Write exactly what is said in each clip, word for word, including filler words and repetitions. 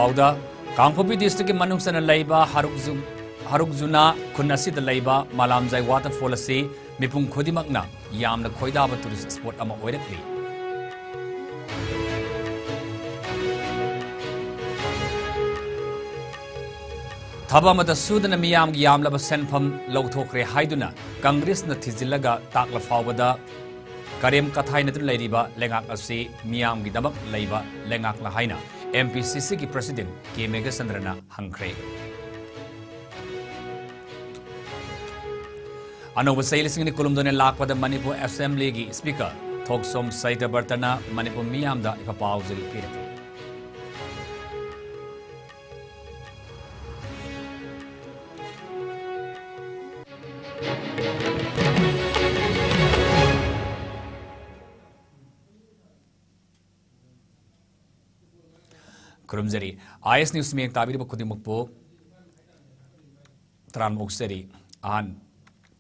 ꯄꯥꯎꯗ, ꯀꯥꯡꯄꯣꯛꯄꯤ ꯗꯤꯁꯇ꯭ꯔꯤꯛꯀꯤ ꯃꯅꯨꯡ ꯆꯟꯅ ꯂꯩꯕ ꯍꯔꯨꯛꯖꯨ-, ꯍꯔꯨꯛꯖꯨꯅꯥ ꯈꯨꯟ ꯑꯁꯤꯗ ꯂꯩꯕ ꯃꯥꯂꯥꯝꯖꯥꯏ ꯋꯥꯇꯔꯐꯣꯜ ꯑꯁꯤ ꯃꯤꯄꯨꯝ ꯈꯨꯗꯤꯡꯃꯛꯅ ꯌꯥꯝꯅ ꯈꯣꯏꯗꯥꯕ ꯇꯨꯔꯤꯁ ꯁ꯭ꯄꯣꯠ ꯑꯃ ꯑꯣꯏꯔꯛꯂꯤ꯫ ꯊꯕꯛ ꯑꯃꯠꯇ ꯁꯨꯗꯅ ꯃꯤꯌꯥꯝꯒꯤ ꯌꯥꯝꯂꯕ ꯁꯦꯟꯐꯝ ꯂꯧꯊꯣꯛꯈ꯭ꯔꯦ ꯍꯥꯏꯗꯨꯅ ꯀꯪꯒ꯭ꯔꯦꯁꯅ ꯊꯤꯖꯤꯜꯂꯒ ꯇꯥꯛꯂ ꯐꯥꯎꯕꯗ ꯀꯔꯦꯝ ꯀꯊꯥꯏꯅꯗꯨꯅ ꯂꯩꯔꯤꯕ ꯂꯩꯉꯥꯛ ꯑꯁꯤ ꯃꯤꯌꯥꯝꯒꯤꯗꯃꯛ ꯂꯩꯕ ꯂꯩꯉꯥꯛꯂ ꯍꯥꯏꯅ M P C Cꯒꯤ President K ꯃꯦꯘꯆꯟꯗ꯭ꯔꯅ ꯍꯪꯈ꯭ꯔꯦ꯫ ꯑꯅꯧꯕ ꯆꯍꯤ ꯂꯤꯁꯤꯡ ꯑꯅꯤ ꯀꯨꯟꯍꯨꯝꯗꯣꯏꯅ ꯂꯥꯛꯄꯗ ꯃꯅꯤꯄꯨꯔ Assemblyꯒꯤ Speaker ꯊꯣꯛꯆꯣꯝ ꯁꯩꯇꯕ꯭ꯔꯇꯅ ꯃꯅꯤꯄꯨꯔ ꯃꯤꯌꯥꯝꯗ ꯏꯐ ꯄꯥꯎꯖꯦꯜ ꯄꯤꯔꯛꯂꯤ꯫ ꯈꯨꯔꯨꯝꯖꯔꯤ꯫ I S News ꯃꯤꯠꯌꯦꯡ ꯇꯥꯕꯤꯔꯤꯕ ꯈꯨꯗꯤꯡꯃꯛꯄꯨ ꯇꯔꯥꯝꯅ ꯑꯣꯛꯆꯔꯤ꯫ ꯑꯍꯥꯟ,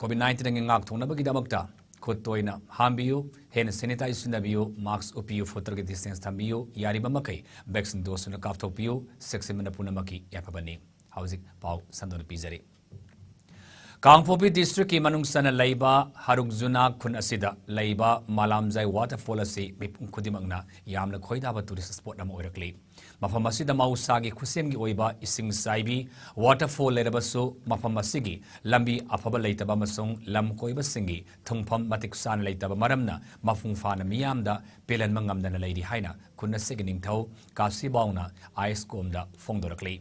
COVID nineteenꯗꯒꯤ ꯉꯥꯛꯊꯣꯛꯅꯕꯒꯤꯗꯃꯛꯇ ꯈꯨꯠ ꯇꯣꯏꯅ ꯍꯥꯝꯕꯤꯌꯨ, hand sanitize ꯁꯤꯖꯤꯟꯅꯕꯤꯌꯨ, mask ꯎꯞꯄꯤꯌꯨ, foot ꯇꯔꯨꯛꯀꯤ distance ꯊꯝꯕꯤꯌꯨ, ꯌꯥꯔꯤꯕ ꯃꯈꯩ vaccine dose ꯁꯨꯅ ꯀꯥꯞꯊꯣꯛꯄꯤꯌꯨ, ꯆꯦꯛꯁꯤꯟꯕꯅ ꯄꯨꯝꯅꯃꯛꯀꯤ ꯌꯥꯏꯐꯕꯅꯤ꯫ ꯍꯧꯖꯤꯛ ꯄꯥꯎ ꯁꯟꯗꯣꯛꯅ ꯄꯤꯖꯔꯤ꯫ ꯀꯥꯡꯄꯣꯛꯄꯤ ꯗꯤꯁꯇ꯭ꯔꯤꯛꯀꯤ ꯃꯅꯨꯡ ꯆꯟꯅ ꯂꯩꯕ ꯍꯔꯨꯛꯖꯨꯅꯥ ꯈꯨꯟ ꯑꯁꯤꯗ ꯂꯩꯕ ꯃꯥꯂꯥꯝꯖꯥꯏ ꯋꯥꯇꯔꯐꯣꯜ ꯑꯁꯤ ꯃꯤꯄꯨꯝ ꯈꯨꯗꯤꯡꯃꯛꯅ ꯌꯥꯝꯅ ꯈꯣꯏꯗꯥꯕ ꯇꯨꯔꯤꯁ ꯁ꯭ꯄꯣꯠ ꯑꯃ ꯑꯣꯏꯔꯛꯂꯤ꯫ ꯃꯐꯝ ꯑꯁꯤꯗ ꯃꯍꯧꯁꯥꯒꯤ ꯈꯨꯠꯁꯦꯝꯒꯤ ꯑꯣꯏꯕ ꯏꯁꯤꯡ ꯆꯥꯏꯕꯤ ꯋꯥꯇꯔꯐꯣꯜ ꯂꯩꯔꯕꯁꯨ, ꯃꯐꯝ ꯑꯁꯤꯒꯤ ꯂꯝꯕꯤ ꯑꯐꯕ ꯂꯩꯇꯕ ꯑꯃꯁꯨꯡ ꯂꯝ ꯀꯣꯏꯕꯁꯤꯡꯒꯤ ꯊꯨꯡꯐꯝ ꯃꯇꯤꯛ ꯆꯥꯅ ꯂꯩꯇꯕ ꯃꯔꯝꯅ ꯃꯄꯨꯡ ꯐꯥꯅ ꯃꯤꯌꯥꯝꯗ ꯄꯦꯜꯍꯟꯕ ꯉꯝꯗꯅ ꯂꯩꯔꯤ ꯍꯥꯏꯅ ꯈꯨꯟ ꯑꯁꯤꯒꯤ ꯅꯤꯡꯊꯧ ꯀꯥꯁꯤꯕꯥꯎꯅ ꯑꯥꯏꯁꯀꯣꯝꯗ ꯐꯣꯡꯗꯣꯔꯛꯂꯤ꯫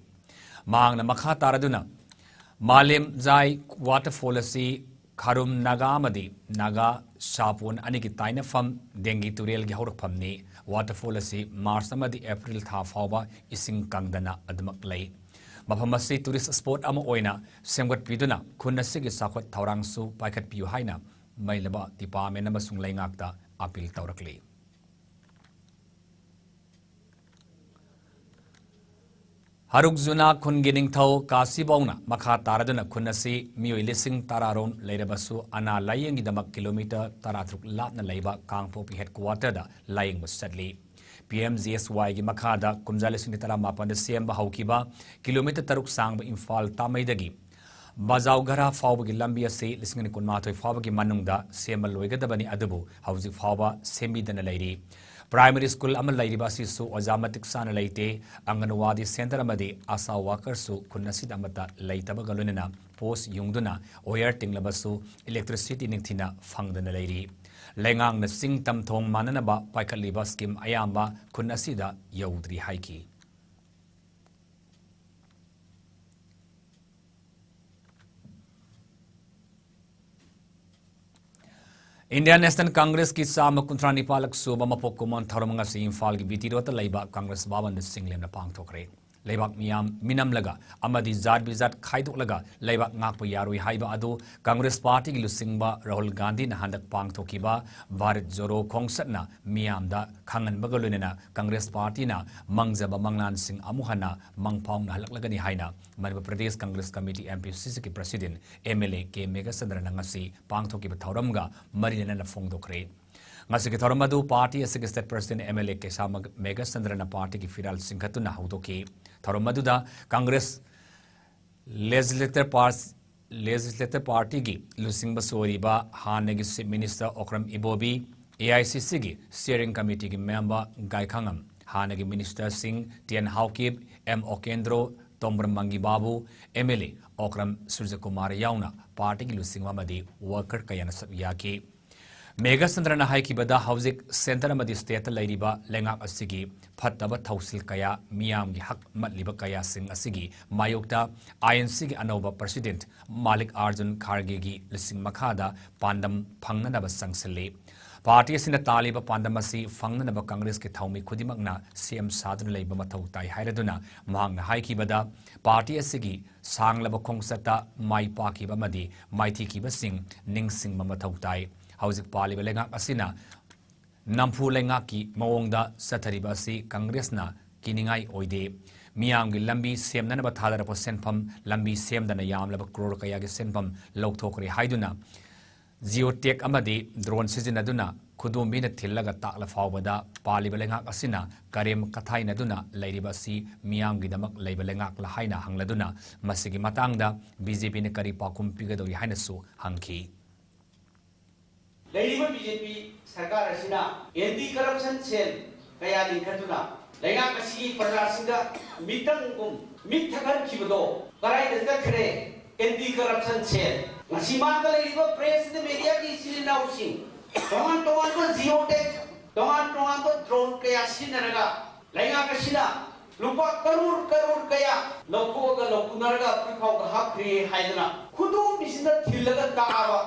ꯃꯍꯥꯛꯅ ꯃꯈꯥ ꯇꯥꯔꯗꯨꯅ ꯃꯥꯂꯦꯝꯖꯥꯏ ꯋꯥꯇꯔꯐꯣꯜ ꯑꯁꯤ ꯈꯥꯔꯨꯝ ꯅꯥꯒꯥ ꯑꯃꯗꯤ ꯅꯥꯒꯥ ꯁꯥꯄꯣꯟ ꯑꯅꯤꯒꯤ ꯇꯥꯏꯅꯐꯝ ꯗꯦꯡꯒꯤ ꯇꯨꯔꯦꯜꯒꯤ ꯍꯧꯔꯛꯐꯝꯅꯤ꯫ ꯋꯥꯇꯔꯐꯣꯜ ꯑꯁꯤ ꯃꯥꯔꯆ ꯑꯃꯗꯤ ꯑꯦꯄ꯭ꯔꯤꯜ ꯊꯥ ꯐꯥꯎꯕ ꯏꯁꯤꯡ ꯀꯪꯗꯅ ꯑꯗꯨꯃꯛ ꯂꯩ꯫ ꯃꯐꯝ ꯑꯁꯤ ꯇꯨꯔꯤꯁ ꯁ꯭ꯄꯣꯠ ꯑꯃ ꯑꯣꯏꯅ ꯁꯦꯝꯒꯠꯄꯤꯗꯨꯅ ꯈꯨꯟ ꯑꯁꯤꯒꯤ ꯆꯥꯎꯈꯠ ꯊꯧꯔꯥꯡꯁꯨ ꯄꯥꯏꯈꯠꯄꯤꯌꯨ ꯍꯥꯏꯅ ꯃꯩ ꯂꯩꯕꯥꯛ ꯗꯤꯄꯥꯔꯠꯃꯦꯟ ꯑꯃꯁꯨꯡ ꯂꯩꯉꯥꯛꯇ ꯑꯥꯄꯤꯜ ꯇꯧꯔꯛꯂꯤ꯫ ꯍꯔꯨꯛꯖꯨꯅꯥ ꯈꯨꯟꯒꯤ ꯅꯤꯡꯊꯧ ꯀꯥꯁꯤꯕꯧꯅ ꯃꯈꯥ ꯇꯥꯔꯗꯨꯅ ꯈꯨꯟ ꯑꯁꯤ ꯃꯤꯑꯣꯏ ꯂꯤꯁꯤꯡ ꯇꯔꯥꯔꯣꯝ ꯂꯩꯔꯕꯁꯨ ꯑꯅꯥ ꯂꯥꯌꯦꯡꯒꯤꯗꯃꯛ ꯀꯤꯂꯣꯃꯤꯇꯔ ꯇꯔꯥꯇꯔꯨꯛ ꯂꯥꯞꯅ ꯂꯩꯕ ꯀꯥꯡꯄꯣꯛꯄꯤ ꯍꯦꯗꯀ꯭ꯋꯥꯇꯔꯗ ꯂꯥꯌꯦꯡꯕ ꯆꯠꯂꯤ꯫ ꯄꯤ ꯑꯦꯝ ꯖꯤ ꯑꯦꯁ ꯋꯥꯏꯒꯤ ꯃꯈꯥꯗ ꯀꯨꯝꯖꯥ ꯂꯤꯁꯤꯡ ꯑꯅꯤ ꯇꯔꯥꯃꯥꯄꯟꯗ ꯁꯦꯝꯕ ꯍꯧꯈꯤꯕ ꯀꯤꯂꯣꯃꯤꯇꯔ ꯇꯔꯨꯛ ꯁꯥꯡꯕ ꯏꯝꯐꯥꯜ ꯇꯥꯃꯩꯗꯒꯤ ꯕꯖꯥꯎꯒꯔꯥ ꯐꯥꯎꯕꯒꯤ ꯂꯝꯕꯤ ꯑꯁꯤ ꯂꯤꯁꯤꯡ ꯑꯅꯤ ꯀꯨꯟꯃꯥꯊꯣꯏ ꯐꯥꯎꯕꯒꯤ ꯃꯅꯨꯡꯗ ꯁꯦꯝꯕ ꯂꯣꯏꯒꯗꯕꯅꯤ, ꯑꯗꯨꯕꯨ ꯍꯧꯖꯤꯛ ꯐꯥꯎꯕ ꯁꯦꯝꯕꯤꯗꯅ ꯂꯩꯔꯤ꯫ ꯄ꯭ꯔꯥꯏꯃꯔꯤ ꯁ꯭ꯀꯨꯜ ꯑꯃ ꯂꯩꯔꯤꯕ ꯑꯁꯤꯁꯨ ꯑꯣꯖꯥ ꯃꯇꯤꯛ ꯆꯥꯅ ꯂꯩꯇꯦ꯫ ꯑꯪꯒꯟꯋꯥꯗꯤ ꯁꯦꯟꯇꯔ ꯑꯃꯗꯤ ꯑꯥꯁꯥ ꯋꯥꯀꯔꯁꯨ ꯈꯨꯟ ꯑꯁꯤꯗ ꯑꯃꯠꯇ ꯂꯩꯇꯕꯒ ꯂꯣꯏꯅꯅ ꯄꯣꯁ ꯌꯨꯡꯗꯨꯅ ꯋꯥꯌꯔ ꯇꯤꯡꯂꯕꯁꯨ ꯏꯂꯦꯛꯇ꯭ꯔꯤꯁꯤꯇꯤ ꯅꯤꯡꯊꯤꯅ ꯐꯪꯗꯅ ꯂꯩꯔꯤ꯫ ꯂꯩꯉꯥꯛꯅ ꯆꯤꯡ ꯇꯝ ꯊꯣꯡ ꯃꯥꯟꯅꯅꯕ ꯄꯥꯏꯈꯠꯂꯤꯕ ꯁ꯭ꯀꯤꯝ ꯑꯌꯥꯝꯕ ꯈꯨꯟ ꯑꯁꯤꯗ ꯌꯧꯗ꯭ꯔꯤ ꯍꯥꯏꯈꯤ꯫ ꯏꯟꯗꯤꯌꯥꯟ ꯅꯦꯁꯅꯦꯜ ꯀꯪꯒ꯭ꯔꯦꯁꯀꯤ ꯆꯥꯝꯃ ꯀꯨꯟꯊ꯭ꯔꯥ ꯅꯤꯄꯥꯜꯂꯛ ꯁꯨꯕ ꯃꯄꯣꯛ ꯀꯨꯝꯑꯣꯟ ꯊꯧꯔꯝ ꯉꯁꯤ ꯏꯝꯐꯥꯜꯒꯤ ꯕꯤ ꯇꯤ ꯔꯣꯗꯇ ꯂꯩꯕ ꯀꯪꯒ꯭ꯔꯦꯁ ꯚꯕꯟꯗ ꯆꯤꯡꯂꯦꯝꯅ ꯄꯥꯡꯊꯣꯛꯈ꯭ꯔꯦ꯫ ꯂꯩꯕꯥꯛ ꯃꯤꯌꯥꯝ ꯃꯤꯅꯝꯂꯒ ꯑꯃꯗꯤ ꯖꯥꯠ ꯕꯤꯖꯥꯠ ꯈꯥꯏꯗꯣꯛꯂꯒ ꯂꯩꯕꯥꯛ ꯉꯥꯛꯄ ꯌꯥꯔꯣꯏ ꯍꯥꯏꯕ ꯑꯗꯨ ꯀꯪꯒ꯭ꯔꯦꯁ ꯄꯥꯔꯇꯤꯒꯤ ꯂꯨꯆꯤꯡꯕ ꯔꯥꯍꯨꯜ ꯒꯥꯟꯙꯤꯅ ꯍꯟꯗꯛ ꯄꯥꯡꯊꯣꯛꯈꯤꯕ ꯚꯥꯔꯠ ꯖꯣꯔꯣ ꯈꯣꯡꯆꯠꯅ ꯃꯤꯌꯥꯝꯗ ꯈꯪꯍꯟꯕꯒ ꯂꯣꯏꯅꯅ ꯀꯪꯒ꯭ꯔꯦꯁ ꯄꯥꯔꯇꯤꯅ ꯃꯪꯖꯕ ꯃꯪꯂꯥꯟꯁꯤꯡ ꯑꯃꯨꯛ ꯍꯟꯅ ꯃꯪ ꯐꯥꯎꯅꯍꯜꯂꯛꯂꯒꯅꯤ ꯍꯥꯏꯅ Manipur Pradesh Congress committee, M P C ꯁꯤꯒꯤ president M L A K ꯃꯦꯘꯆꯟꯗ꯭ꯔꯅ ꯉꯁꯤ ꯄꯥꯡꯊꯣꯛꯈꯤꯕ ꯊꯧꯔꯝꯒ ꯃꯔꯤ ꯂꯩꯅꯅ ꯐꯣꯡꯗꯣꯛꯈ꯭ꯔꯦ꯫ ꯉꯁꯤꯒꯤ ꯊꯧꯔꯝ ꯑꯗꯨ ꯄꯥꯔꯇꯤ ꯑꯁꯤꯒꯤ state president M L A ꯀꯦꯁꯥ ꯃꯦꯘꯆꯟꯗ꯭ꯔꯅ ꯄꯥꯔꯇꯤꯒꯤ ꯐꯤꯔꯥꯜ ꯆꯤꯡꯈꯠꯇꯨꯅ ꯍꯧꯗꯣꯛꯈꯤ꯫ ꯊꯧꯔꯝ ꯑꯗꯨꯗ ꯀꯪꯒ꯭ꯔꯦꯁ ꯂꯦꯖꯤꯁꯂꯦꯇꯔ ꯄꯥꯔ-, ꯂꯦꯖꯤꯁꯂꯦꯇꯔ ꯄꯥꯔꯇꯤꯒꯤ ꯂꯨꯆꯤꯡꯕꯁꯨ ꯑꯣꯏꯔꯤꯕ ꯍꯥꯟꯅꯒꯤ chief minister Okram Ibobi, A I C ꯁꯤꯒꯤ ꯁ꯭ꯇꯤꯌꯔꯤꯡ ꯀꯃꯤꯇꯤꯒꯤ ꯃꯦꯝꯕꯔ ꯒꯥꯏꯈꯥꯉꯝ, ꯍꯥꯟꯅꯒꯤ ꯃꯤꯅꯤꯁꯇꯔꯁꯤꯡ T N Haokip, M Okendro, ꯇꯣꯝꯕ꯭ꯔꯝ ꯃꯪꯒꯤ ꯕꯥꯕꯨ, M L A Okram Surjakumar ꯌꯥꯎꯅ ꯄꯥꯔꯇꯤꯒꯤ ꯂꯨꯆꯤꯡꯕ ꯑꯃꯗꯤ ꯋꯥꯔꯀꯔ ꯀꯌꯥꯅ ꯁꯔꯨꯛ ꯌꯥꯈꯤ꯫ ꯃꯦꯘꯆꯟꯗ꯭ꯔꯅ ꯍꯥꯏꯈꯤꯕꯗ, ꯍꯧꯖꯤꯛ ꯁꯦꯟꯇꯔ ꯑꯃꯗꯤ ꯁ꯭ꯇꯦꯠꯇ ꯂꯩꯔꯤꯕ ꯂꯩꯉꯥꯛ ꯑꯁꯤꯒꯤ ꯐꯠꯇꯕ ꯊꯧꯁꯤꯜ ꯀꯌꯥ, ꯃꯤꯌꯥꯝꯒꯤ ꯍꯛ ꯃꯠꯂꯤꯕ ꯀꯌꯥꯁꯤꯡ ꯑꯁꯤꯒꯤ ꯃꯥꯌꯣꯛꯇ ꯑꯥꯏ ꯑꯦꯟ ꯁꯤꯒꯤ ꯑꯅꯧꯕ ꯄ꯭ꯔꯁꯤꯗꯦꯟꯠ ꯃꯥꯂꯤꯛ ꯑꯥꯔꯖꯨꯟ ꯈꯥꯔꯒꯦꯒꯤ ꯂꯨꯆꯤꯡ ꯃꯈꯥꯗ ꯄꯥꯟꯗꯝ ꯐꯪꯅꯅꯕ ꯆꯪꯁꯤꯜꯂꯤ꯫ ꯄꯥꯔꯇꯤ ꯑꯁꯤꯅ ꯇꯥꯜꯂꯤꯕ ꯄꯥꯟꯗꯝ ꯑꯁꯤ ꯐꯪꯅꯅꯕ ꯀꯪꯒ꯭ꯔꯦꯁꯀꯤ ꯊꯧꯃꯤ ꯈꯨꯗꯤꯡꯃꯛꯅ ꯁꯦꯝ ꯁꯥꯗꯨꯅ ꯂꯩꯕ ꯃꯊꯧ ꯇꯥꯏ ꯍꯥꯏꯔꯗꯨꯅ ꯃꯍꯥꯛꯅ ꯍꯥꯏꯈꯤꯕꯗ, ꯄꯥꯔꯇꯤ ꯑꯁꯤꯒꯤ ꯁꯥꯡꯂꯕ ꯈꯣꯡꯆꯠꯇ ꯃꯥꯏ ꯄꯥꯛꯈꯤꯕ ꯑꯃꯗꯤ ꯃꯥꯏꯊꯤꯈꯤꯕꯁꯤꯡ ꯅꯤꯡꯁꯤꯡꯕ ꯃꯊꯧ ꯇꯥꯏ꯫ ꯍꯧꯖꯤꯛ ꯄꯥꯜꯂꯤꯕ ꯂꯩꯉꯥꯛ ꯑꯁꯤꯅ ꯅꯝꯐꯨ ꯂꯩꯉꯥꯛꯀꯤ ꯃꯑꯣꯡꯗ ꯆꯠꯊꯔꯤꯕ ꯑꯁꯤ ꯀꯪꯒ꯭ꯔꯦꯁꯅ ꯀꯤꯅꯤꯡꯉꯥꯏ ꯑꯣꯏꯗꯦ꯫ ꯃꯤꯌꯥꯝꯒꯤ ꯂꯝꯕꯤ ꯁꯦꯝꯅꯅꯕ ꯊꯥꯗꯔꯛꯄ ꯁꯦꯟꯐꯝ, ꯂꯝꯕꯤ ꯁꯦꯝꯗꯅ ꯌꯥꯝꯂꯕ ꯀ꯭ꯔꯣꯔ ꯀꯌꯥꯒꯤ ꯁꯦꯟꯐꯝ ꯂꯧꯊꯣꯛꯈ꯭ꯔꯦ ꯍꯥꯏꯗꯨꯅ Geotag ꯑꯃꯗꯤ drone ꯁꯤꯖꯤꯟꯅꯗꯨꯅ ꯈꯨꯗꯣꯝꯕꯤꯅ ꯊꯤꯜꯂꯒ ꯇꯥꯛꯂ ꯐꯥꯎꯕꯗ ꯄꯥꯜꯂꯤꯕ ꯂꯩꯉꯥꯛ ꯑꯁꯤꯅ ꯀꯔꯦꯝ ꯀꯊꯥꯏꯅꯗꯨꯅ ꯂꯩꯔꯤꯕ ꯑꯁꯤ ꯃꯤꯌꯥꯝꯒꯤꯗꯃꯛ ꯂꯩꯕ ꯂꯩꯉꯥꯛꯂ ꯍꯥꯏꯅ ꯍꯪꯂꯗꯨꯅ ꯃꯁꯤꯒꯤ ꯃꯇꯥꯡꯗ BJPꯅ ꯀꯔꯤ ꯄꯥꯎꯈꯨꯝ ꯄꯤꯒꯗꯧꯔꯤ ꯍꯥꯏꯅꯁꯨ ꯍꯪꯈꯤ꯫ ꯂꯩꯔꯤꯕ BJP ꯁꯔꯀꯥꯔ ꯑꯁꯤꯅ anti corruption cell ꯀꯌꯥ ꯂꯤꯡꯈꯠꯇꯨꯅ ꯂꯩꯉꯥꯛ ꯑꯁꯤꯒꯤ ꯄ꯭ꯔꯖꯥꯁꯤꯡꯗ ꯃꯤꯇꯪꯒꯨꯝ ꯃꯤꯠ ꯊꯛꯍꯟꯈꯤꯕꯗꯣ ꯀꯗꯥꯏꯗ ꯆꯠꯈ꯭ꯔꯦ? Anti corruption cell ꯉꯁꯤ ꯃꯥꯡꯗ ꯂꯩꯔꯤꯕ press ꯑꯃꯗꯤ mediaꯒꯤ ꯏꯆꯤꯜ ꯏꯅꯥꯎꯁꯤꯡ ꯇꯣꯉꯥꯟ ꯇꯣꯉꯥꯟꯕ geotag, ꯇꯣꯉꯥꯟ ꯇꯣꯉꯥꯟꯕ drone ꯀꯌꯥ ꯁꯤꯖꯤꯟꯅꯔꯒ ꯂꯩꯉꯥꯛ ꯑꯁꯤꯅ ꯂꯨꯄꯥ ꯀꯔꯣꯔ ꯀꯔꯣꯔ ꯀꯌꯥ ꯂꯧꯊꯣꯛꯑꯒ ꯂꯧꯊꯣꯛꯅꯔꯒ ꯄꯨꯈ꯭ꯔꯤꯐꯥꯎꯗ ꯍꯥꯞꯈ꯭ꯔꯦ ꯍꯥꯏꯗꯅ ꯈꯨꯗꯣꯝꯕꯤꯁꯤꯅ ꯊꯤꯜꯂꯒ ꯇꯥꯛꯑꯕ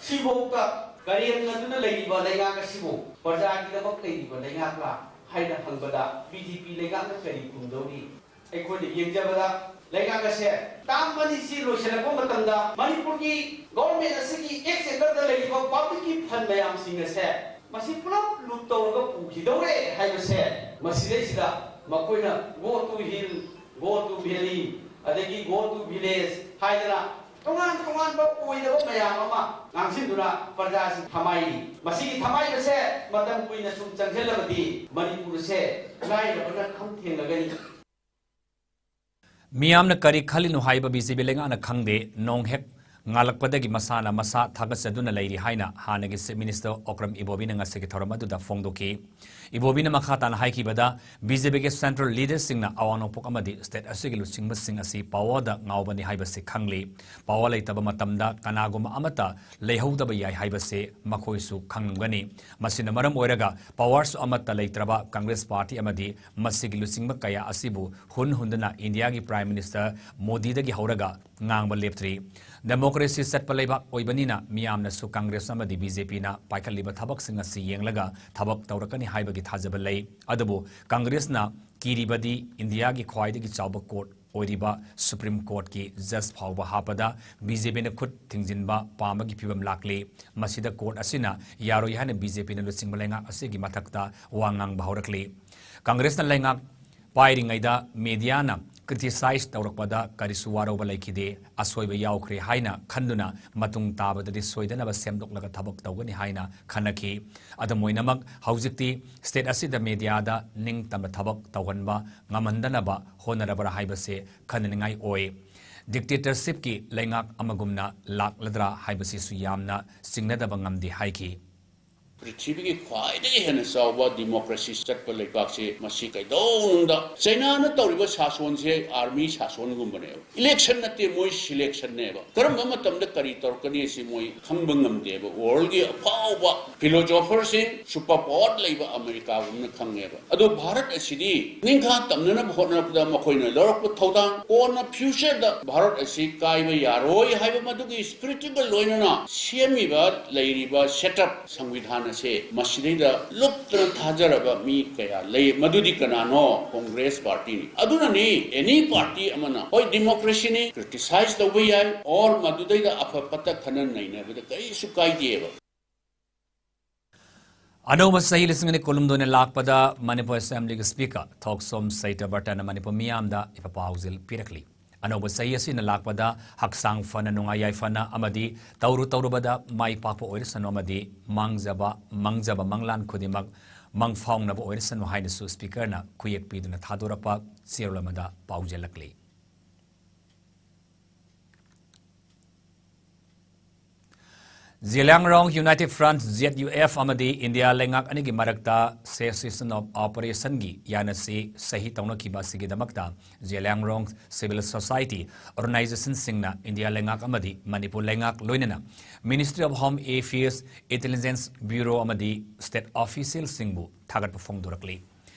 ꯁꯤꯐꯥꯎꯗ ꯀꯔꯦꯝꯅꯗꯨꯅ ꯂꯩꯔꯤꯕ ꯂꯩꯉꯥꯛ ꯑꯁꯤꯕꯨ ꯄ꯭ꯔꯖꯥꯒꯤꯗꯃꯛ ꯂꯩꯔꯤꯕ ꯂꯩꯉꯥꯛꯂꯥ ꯍꯥꯏꯅ ꯍꯪꯕꯗ BJP ꯂꯩꯉꯥꯛꯅ ꯀꯔꯤ ꯈꯨꯝꯗꯧꯔꯤ? ꯑꯩꯈꯣꯏꯅ ꯌꯦꯡꯖꯕꯗ ꯂꯩꯉꯥꯛ ꯑꯁꯦ term ꯑꯅꯤꯁꯤ ꯂꯣꯏꯁꯤꯜꯂꯛꯄ ꯃꯇꯝꯗ ꯃꯅꯤꯄꯨꯔꯒꯤ government ꯑꯁꯤꯒꯤ ex centreꯗ ꯂꯩꯔꯤꯕ publicꯀꯤ fund ꯃꯌꯥꯝꯁꯤꯡ ꯑꯁꯦ ꯃꯁꯤ ꯄꯨꯂꯞ loot ꯇꯧꯔꯒ ꯄꯨꯈꯤꯗꯧꯔꯦ ꯍꯥꯏꯕꯁꯦ ꯃꯁꯤꯗꯩꯁꯤꯗ ꯃꯈꯣꯏꯅ go to hill, go to valley, ꯑꯗꯒꯤ go to village ꯍꯥꯏꯗꯅ ꯇꯣꯉꯥꯟ ꯇꯣꯉꯥꯟꯕ ꯑꯣꯏꯗꯕ ꯃꯌꯥꯝ ꯑꯃ ꯉꯥꯡꯁꯤꯟꯗꯨꯅ ꯄ꯭ꯔꯖꯥꯁꯤꯡ ꯊꯃꯥꯏꯔꯤ꯫ ꯃꯁꯤꯒꯤ ꯊꯃꯥꯏꯕꯁꯦ ꯃꯇꯝ ꯀꯨꯏꯅ ꯁꯨꯝ ꯆꯪꯁꯤꯜꯂꯕꯗꯤ ꯃꯅꯤꯄꯨꯔꯁꯦ ꯂꯥꯏꯔꯕꯅ ꯈꯝ ꯊꯦꯡꯂꯒꯅꯤ꯫ ꯃꯤꯌꯥꯝꯅ ꯀꯔꯤ ꯈꯜꯂꯤꯅꯣ ꯍꯥꯏꯕ BJP ꯂꯩꯉꯥꯛꯅ ꯈꯪꯗꯦ꯫ ꯅꯣꯡ ꯍꯦꯛ ꯉꯥꯜꯂꯛꯄꯗꯒꯤ ꯃꯁꯥꯅ ꯃꯁꯥ ꯊꯥꯒꯠꯆꯗꯨꯅ ꯂꯩꯔꯤ ꯍꯥꯏꯅ ꯍꯥꯟꯅꯒꯤ Chief Minister ꯑꯣꯀ꯭ꯔꯝ ꯏꯕꯣꯕꯤꯅ ꯉꯁꯤꯒꯤ ꯊꯧꯔꯝ ꯑꯗꯨꯗ ꯐꯣꯡꯗꯣꯛꯈꯤ꯫ ꯏꯕꯣꯕꯤꯅ ꯃꯈꯥ ꯇꯥꯅ ꯍꯥꯏꯈꯤꯕꯗ, BJPꯒꯤ central leaderꯁꯤꯡꯅ ꯑꯋꯥꯡ ꯅꯣꯡꯄꯣꯛ ꯑꯃꯗꯤ state ꯑꯁꯤꯒꯤ ꯂꯨꯆꯤꯡꯕꯁꯤꯡ ꯑꯁꯤ powerꯗ ꯉꯥꯎꯕꯅꯤ ꯍꯥꯏꯕꯁꯤ ꯈꯪꯂꯤ꯫ Power ꯂꯩꯇꯕ ꯃꯇꯝꯗ ꯀꯅꯥꯒꯨꯝꯕ ꯑꯃꯠꯇ ꯂꯩꯍꯧꯗꯕ ꯌꯥꯏ ꯍꯥꯏꯕꯁꯤ ꯃꯈꯣꯏꯁꯨ ꯈꯪꯂꯝꯒꯅꯤ꯫ ꯃꯁꯤꯅ ꯃꯔꯝ ꯑꯣꯏꯔꯒ powerꯁꯨ ꯑꯃꯠꯇ ꯂꯩꯇ꯭ꯔꯕ Congress party ꯑꯃꯗꯤ ꯃꯁꯤꯒꯤ ꯂꯨꯆꯤꯡꯕ ꯀꯌꯥ ꯑꯁꯤꯕꯨ ꯍꯨꯟ ꯍꯨꯟꯗꯨꯅ ꯏꯟꯗꯤꯌꯥꯒꯤ Prime Minister ꯃꯣꯗꯤꯗꯒꯤ ꯍꯧꯔꯒ ꯉꯥꯡꯕ ꯂꯦꯞꯇ꯭ꯔꯤ꯫ Democracy ꯆꯠꯄ ꯂꯩꯕꯥꯛ ꯑꯣꯏꯕꯅꯤꯅ ꯃꯤꯌꯥꯝꯅꯁꯨ Congress ꯑꯃꯗꯤ BJPꯅ ꯄꯥꯏꯈꯠꯂꯤꯕ ꯊꯕꯛꯁꯤꯡ ꯑꯁꯤ ꯌꯦꯡꯂꯒ ꯊꯕꯛ ꯇꯧꯔꯛꯀꯅꯤ ꯍꯥꯏꯕꯒꯤ ꯊꯥꯖꯕ ꯂꯩ꯫ ꯑꯗꯨꯕꯨ Congressꯅ ꯀꯤꯔꯤꯕꯗꯤ ꯏꯟꯗꯤꯌꯥꯒꯤ ꯈ꯭ꯋꯥꯏꯗꯒꯤ ꯆꯥꯎꯕ court ꯑꯣꯏꯔꯤꯕ Supreme Courtꯀꯤ judge ꯐꯥꯎꯕ ꯍꯥꯞꯄꯗ BJPꯅ ꯈꯨꯠ ꯊꯤꯡꯖꯤꯟꯕ ꯄꯥꯝꯕꯒꯤ ꯐꯤꯚꯝ ꯂꯥꯛꯂꯤ꯫ ꯃꯁꯤꯗ court ꯑꯁꯤꯅ ꯌꯥꯔꯣꯏ ꯍꯥꯏꯅ BJPꯅ ꯂꯨꯆꯤꯡꯕ ꯂꯩꯉꯥꯛ ꯑꯁꯤꯒꯤ ꯃꯊꯛꯇ ꯋꯥ ꯉꯥꯡꯕ ꯍꯧꯔꯛꯂꯤ꯫ Congressꯅ ꯂꯩꯉꯥꯛ ꯄꯥꯏꯔꯤꯉꯩꯗ mediaꯅ ꯀ꯭ꯔꯤꯇꯤꯁꯥꯏꯖ ꯇꯧꯔꯛꯄꯗ ꯀꯔꯤꯁꯨ ꯋꯥꯔꯧꯕ ꯂꯩꯈꯤꯗꯦ꯫ ꯑꯁꯣꯏꯕ ꯌꯥꯎꯈ꯭ꯔꯦ ꯍꯥꯏꯅ ꯈꯟꯗꯨꯅ ꯃꯇꯨꯡ ꯇꯥꯕꯗꯗꯤ ꯁꯣꯏꯗꯅꯕ ꯁꯦꯝꯗꯣꯛꯂꯒ ꯊꯕꯛ ꯇꯧꯒꯅꯤ ꯍꯥꯏꯅ ꯈꯟꯅꯈꯤ꯫ ꯑꯗꯨꯝ ꯑꯣꯏꯅꯃꯛ, ꯍꯧꯖꯤꯛꯇꯤ ꯁ꯭ꯇꯦꯠ ꯑꯁꯤꯗ ꯃꯦꯗꯤꯌꯥꯗ ꯅꯤꯡꯇꯝꯅ ꯊꯕꯛ ꯇꯧꯍꯟꯕ ꯉꯝꯍꯟꯗꯅꯕ ꯍꯣꯠꯅꯔꯕ꯭ꯔꯥ ꯍꯥꯏꯕꯁꯦ ꯈꯟꯅꯅꯤꯡꯉꯥꯏ ꯑꯣꯏ꯫ ꯗꯤꯛꯇꯦꯇꯔꯁꯤꯞꯀꯤ ꯂꯩꯉꯥꯛ ꯑꯃꯒꯨꯝꯅ ꯂꯥꯛꯂꯗ꯭ꯔꯥ ꯍꯥꯏꯕꯁꯤꯁꯨ ꯌꯥꯝꯅ ꯆꯤꯡꯅꯗꯕ ꯉꯝꯗꯦ ꯍꯥꯏꯈꯤ꯫ ꯄ꯭ꯔꯤꯊꯤꯕꯤꯒꯤ ꯈ꯭ꯋꯥꯏꯗꯒꯤ ꯍꯦꯟꯅ ꯆꯥꯎꯕ ꯗꯤꯃꯣꯀ꯭ꯔꯦꯁꯤ ꯆꯠꯄ ꯂꯩꯕꯥꯛꯁꯦ ꯃꯁꯤ ꯀꯩꯗꯧꯅꯨꯡꯗ ꯆꯩꯅꯥꯅ ꯇꯧꯔꯤꯕ ꯁꯥꯁꯣꯟꯁꯦ ꯑꯥꯔꯃꯤ ꯁꯥꯁꯣꯟꯒꯨꯝꯕꯅꯦꯕ꯫ ꯏꯂꯦꯛꯁꯟ ꯅꯠꯇꯦ, ꯃꯣꯏ ꯁꯤꯂꯦꯛꯁꯟꯅꯦꯕ꯫ ꯀꯔꯝꯕ ꯃꯇꯝꯗ ꯀꯔꯤ ꯇꯧꯔꯛꯀꯅꯤ ꯁꯤ ꯃꯣꯏ ꯈꯪꯕ ꯉꯝꯗꯦꯕ꯫ ꯋꯥꯔꯜꯒꯤ ꯑꯐꯥꯎꯕ ꯐꯤꯂꯣꯁꯣꯐꯔꯁꯤꯡ, ꯁꯨꯄꯔ ꯄꯥꯋꯔ ꯂꯩꯕ ꯑꯃꯦꯔꯤꯀꯥꯒꯨꯝꯅ ꯈꯪꯉꯦꯕ꯫ ꯑꯗꯣ ꯚꯥꯔꯠ ꯑꯁꯤꯗꯤ ꯅꯤꯡꯈꯥ ꯇꯝꯅꯅꯕ ꯍꯣꯠꯅꯔꯛꯄꯗ ꯃꯈꯣꯏꯅ ꯂꯧꯔꯛꯄ ꯊꯧꯗꯥꯡ, ꯀꯣꯟꯅ ꯐ꯭ꯌꯨꯆꯔꯗ ꯚꯥꯔꯠ ꯑꯁꯤ ꯀꯥꯏꯕ ꯌꯥꯔꯣꯏ ꯍꯥꯏꯕ ꯃꯗꯨꯒꯤ ꯁ꯭ꯄꯤꯔꯤꯠꯇꯨꯒ ꯂꯣꯏꯅꯅ ꯁꯦꯝꯃꯤꯕ ꯂꯩꯔꯤꯕ ꯁꯦꯠꯑꯞ ꯁꯪꯕꯤꯙꯥꯟ ꯑꯁꯦ ꯃꯁꯤꯗꯩꯗ ꯂꯨꯞꯇꯅ ꯊꯥꯖꯔꯕ ꯃꯤ ꯀꯌꯥ ꯂꯩ꯫ ꯃꯗꯨꯗꯤ ꯀꯅꯥꯅꯣ? ꯀꯣꯡꯒ꯭ꯔꯦꯁ ꯄꯥꯔꯇꯤꯅꯤ꯫ ꯑꯗꯨꯅꯅꯤ ꯑꯦꯅꯤ ꯄꯥꯔꯇꯤ ꯑꯃꯅ, ꯍꯣꯏ, ꯗꯤꯃꯣꯀ꯭ꯔꯦꯁꯤꯅꯤ, ꯀ꯭ꯔꯤꯇꯤꯁꯥꯏꯖ ꯇꯧꯕ ꯌꯥꯏ, ꯑꯣꯔ ꯃꯗꯨꯗꯩꯗ ꯑꯐ ꯐꯠꯇ ꯈꯟꯅ ꯅꯩꯅꯕꯗ ꯀꯔꯤꯁꯨ ꯀꯥꯏꯗꯦꯕ꯫ ꯑꯅꯧꯕ ꯆꯍꯤ ꯂꯤꯁꯤꯡ ꯑꯅꯤ ꯀꯨꯟꯍꯨꯝꯗꯣꯏꯅ ꯂꯥꯛꯄꯗ ꯃꯅꯤꯄꯨꯔ ꯑꯦꯁꯦꯝꯕ꯭ꯂꯤꯒꯤ ꯁ꯭ꯄꯤꯀꯔ ꯊꯣꯛꯆꯣꯝ ꯁꯩꯇꯕꯔꯇꯅ ꯃꯅꯤꯄꯨꯔ ꯃꯤꯌꯥꯝꯗ ꯏꯄꯥ ꯄꯥꯎꯖꯦꯜ ꯄꯤꯔꯛꯂꯤ꯫ ꯑꯅꯧꯕ ꯆꯍꯤ ꯑꯁꯤꯅ ꯂꯥꯛꯄꯗ ꯍꯛꯆꯥꯡ ꯐꯅ, ꯅꯨꯡꯉꯥꯏ ꯌꯥꯏꯐꯅ ꯑꯃꯗꯤ ꯇꯧꯔꯨ ꯇꯧꯔꯨꯕꯗ ꯃꯥꯏ ꯄꯥꯛꯄ ꯑꯣꯏꯔꯁꯅꯨ ꯑꯃꯗꯤ ꯃꯥꯡꯖꯕ, ꯃꯪꯖꯕ ꯃꯪꯂꯥꯟ ꯈꯨꯗꯤꯡꯃꯛ ꯃꯪꯐꯥꯎꯅꯕ ꯑꯣꯏꯔꯁꯅꯨ ꯍꯥꯏꯅꯁꯨ ꯁ꯭ꯄꯤꯀꯔꯅ ꯈꯨꯌꯦꯛ ꯄꯤꯗꯨꯅ ꯊꯥꯗꯣꯔꯛꯄ ꯆꯦꯔꯣꯜ ꯑꯃꯗ ꯄꯥꯎꯖꯦꯜꯂꯛꯂꯤ꯫ Zeliangrong united front, Z U F, ꯑꯃꯗꯤ ꯏꯟꯗꯤꯌꯥ ꯂꯩꯉꯥꯛ ꯑꯅꯤꯒꯤ ꯃꯔꯛꯇ ꯁꯦꯁꯦꯁꯟ ꯑꯣꯐ ꯑꯣꯄꯔꯦꯁꯟꯒꯤ ꯌꯥꯅꯁꯤ ꯁꯍꯤ ꯇꯧꯅꯈꯤꯕ ꯑꯁꯤꯒꯤꯗꯃꯛꯇ ꯖꯦꯂꯤꯌꯥꯡꯔꯣꯡ ꯁꯤꯚꯤꯜ ꯁꯣꯁꯥꯏꯇꯤ ꯑꯣꯔꯒꯅꯥꯏꯖꯦꯁꯟꯁꯤꯡꯅ ꯏꯟꯗꯤꯌꯥ ꯂꯩꯉꯥꯛ ꯑꯃꯗꯤ ꯃꯅꯤꯄꯨꯔ ꯂꯩꯉꯥꯛ ꯂꯣꯏꯅꯅ ministry of home affairs, intelligence bureau ꯑꯃꯗꯤ ꯁ꯭ꯇꯦꯠ ꯑꯣꯐꯤꯁꯤꯌꯦꯜꯁꯤꯡꯕꯨ ꯊꯥꯒꯠꯄ ꯐꯣꯡꯗꯣꯔꯛꯂꯤ꯫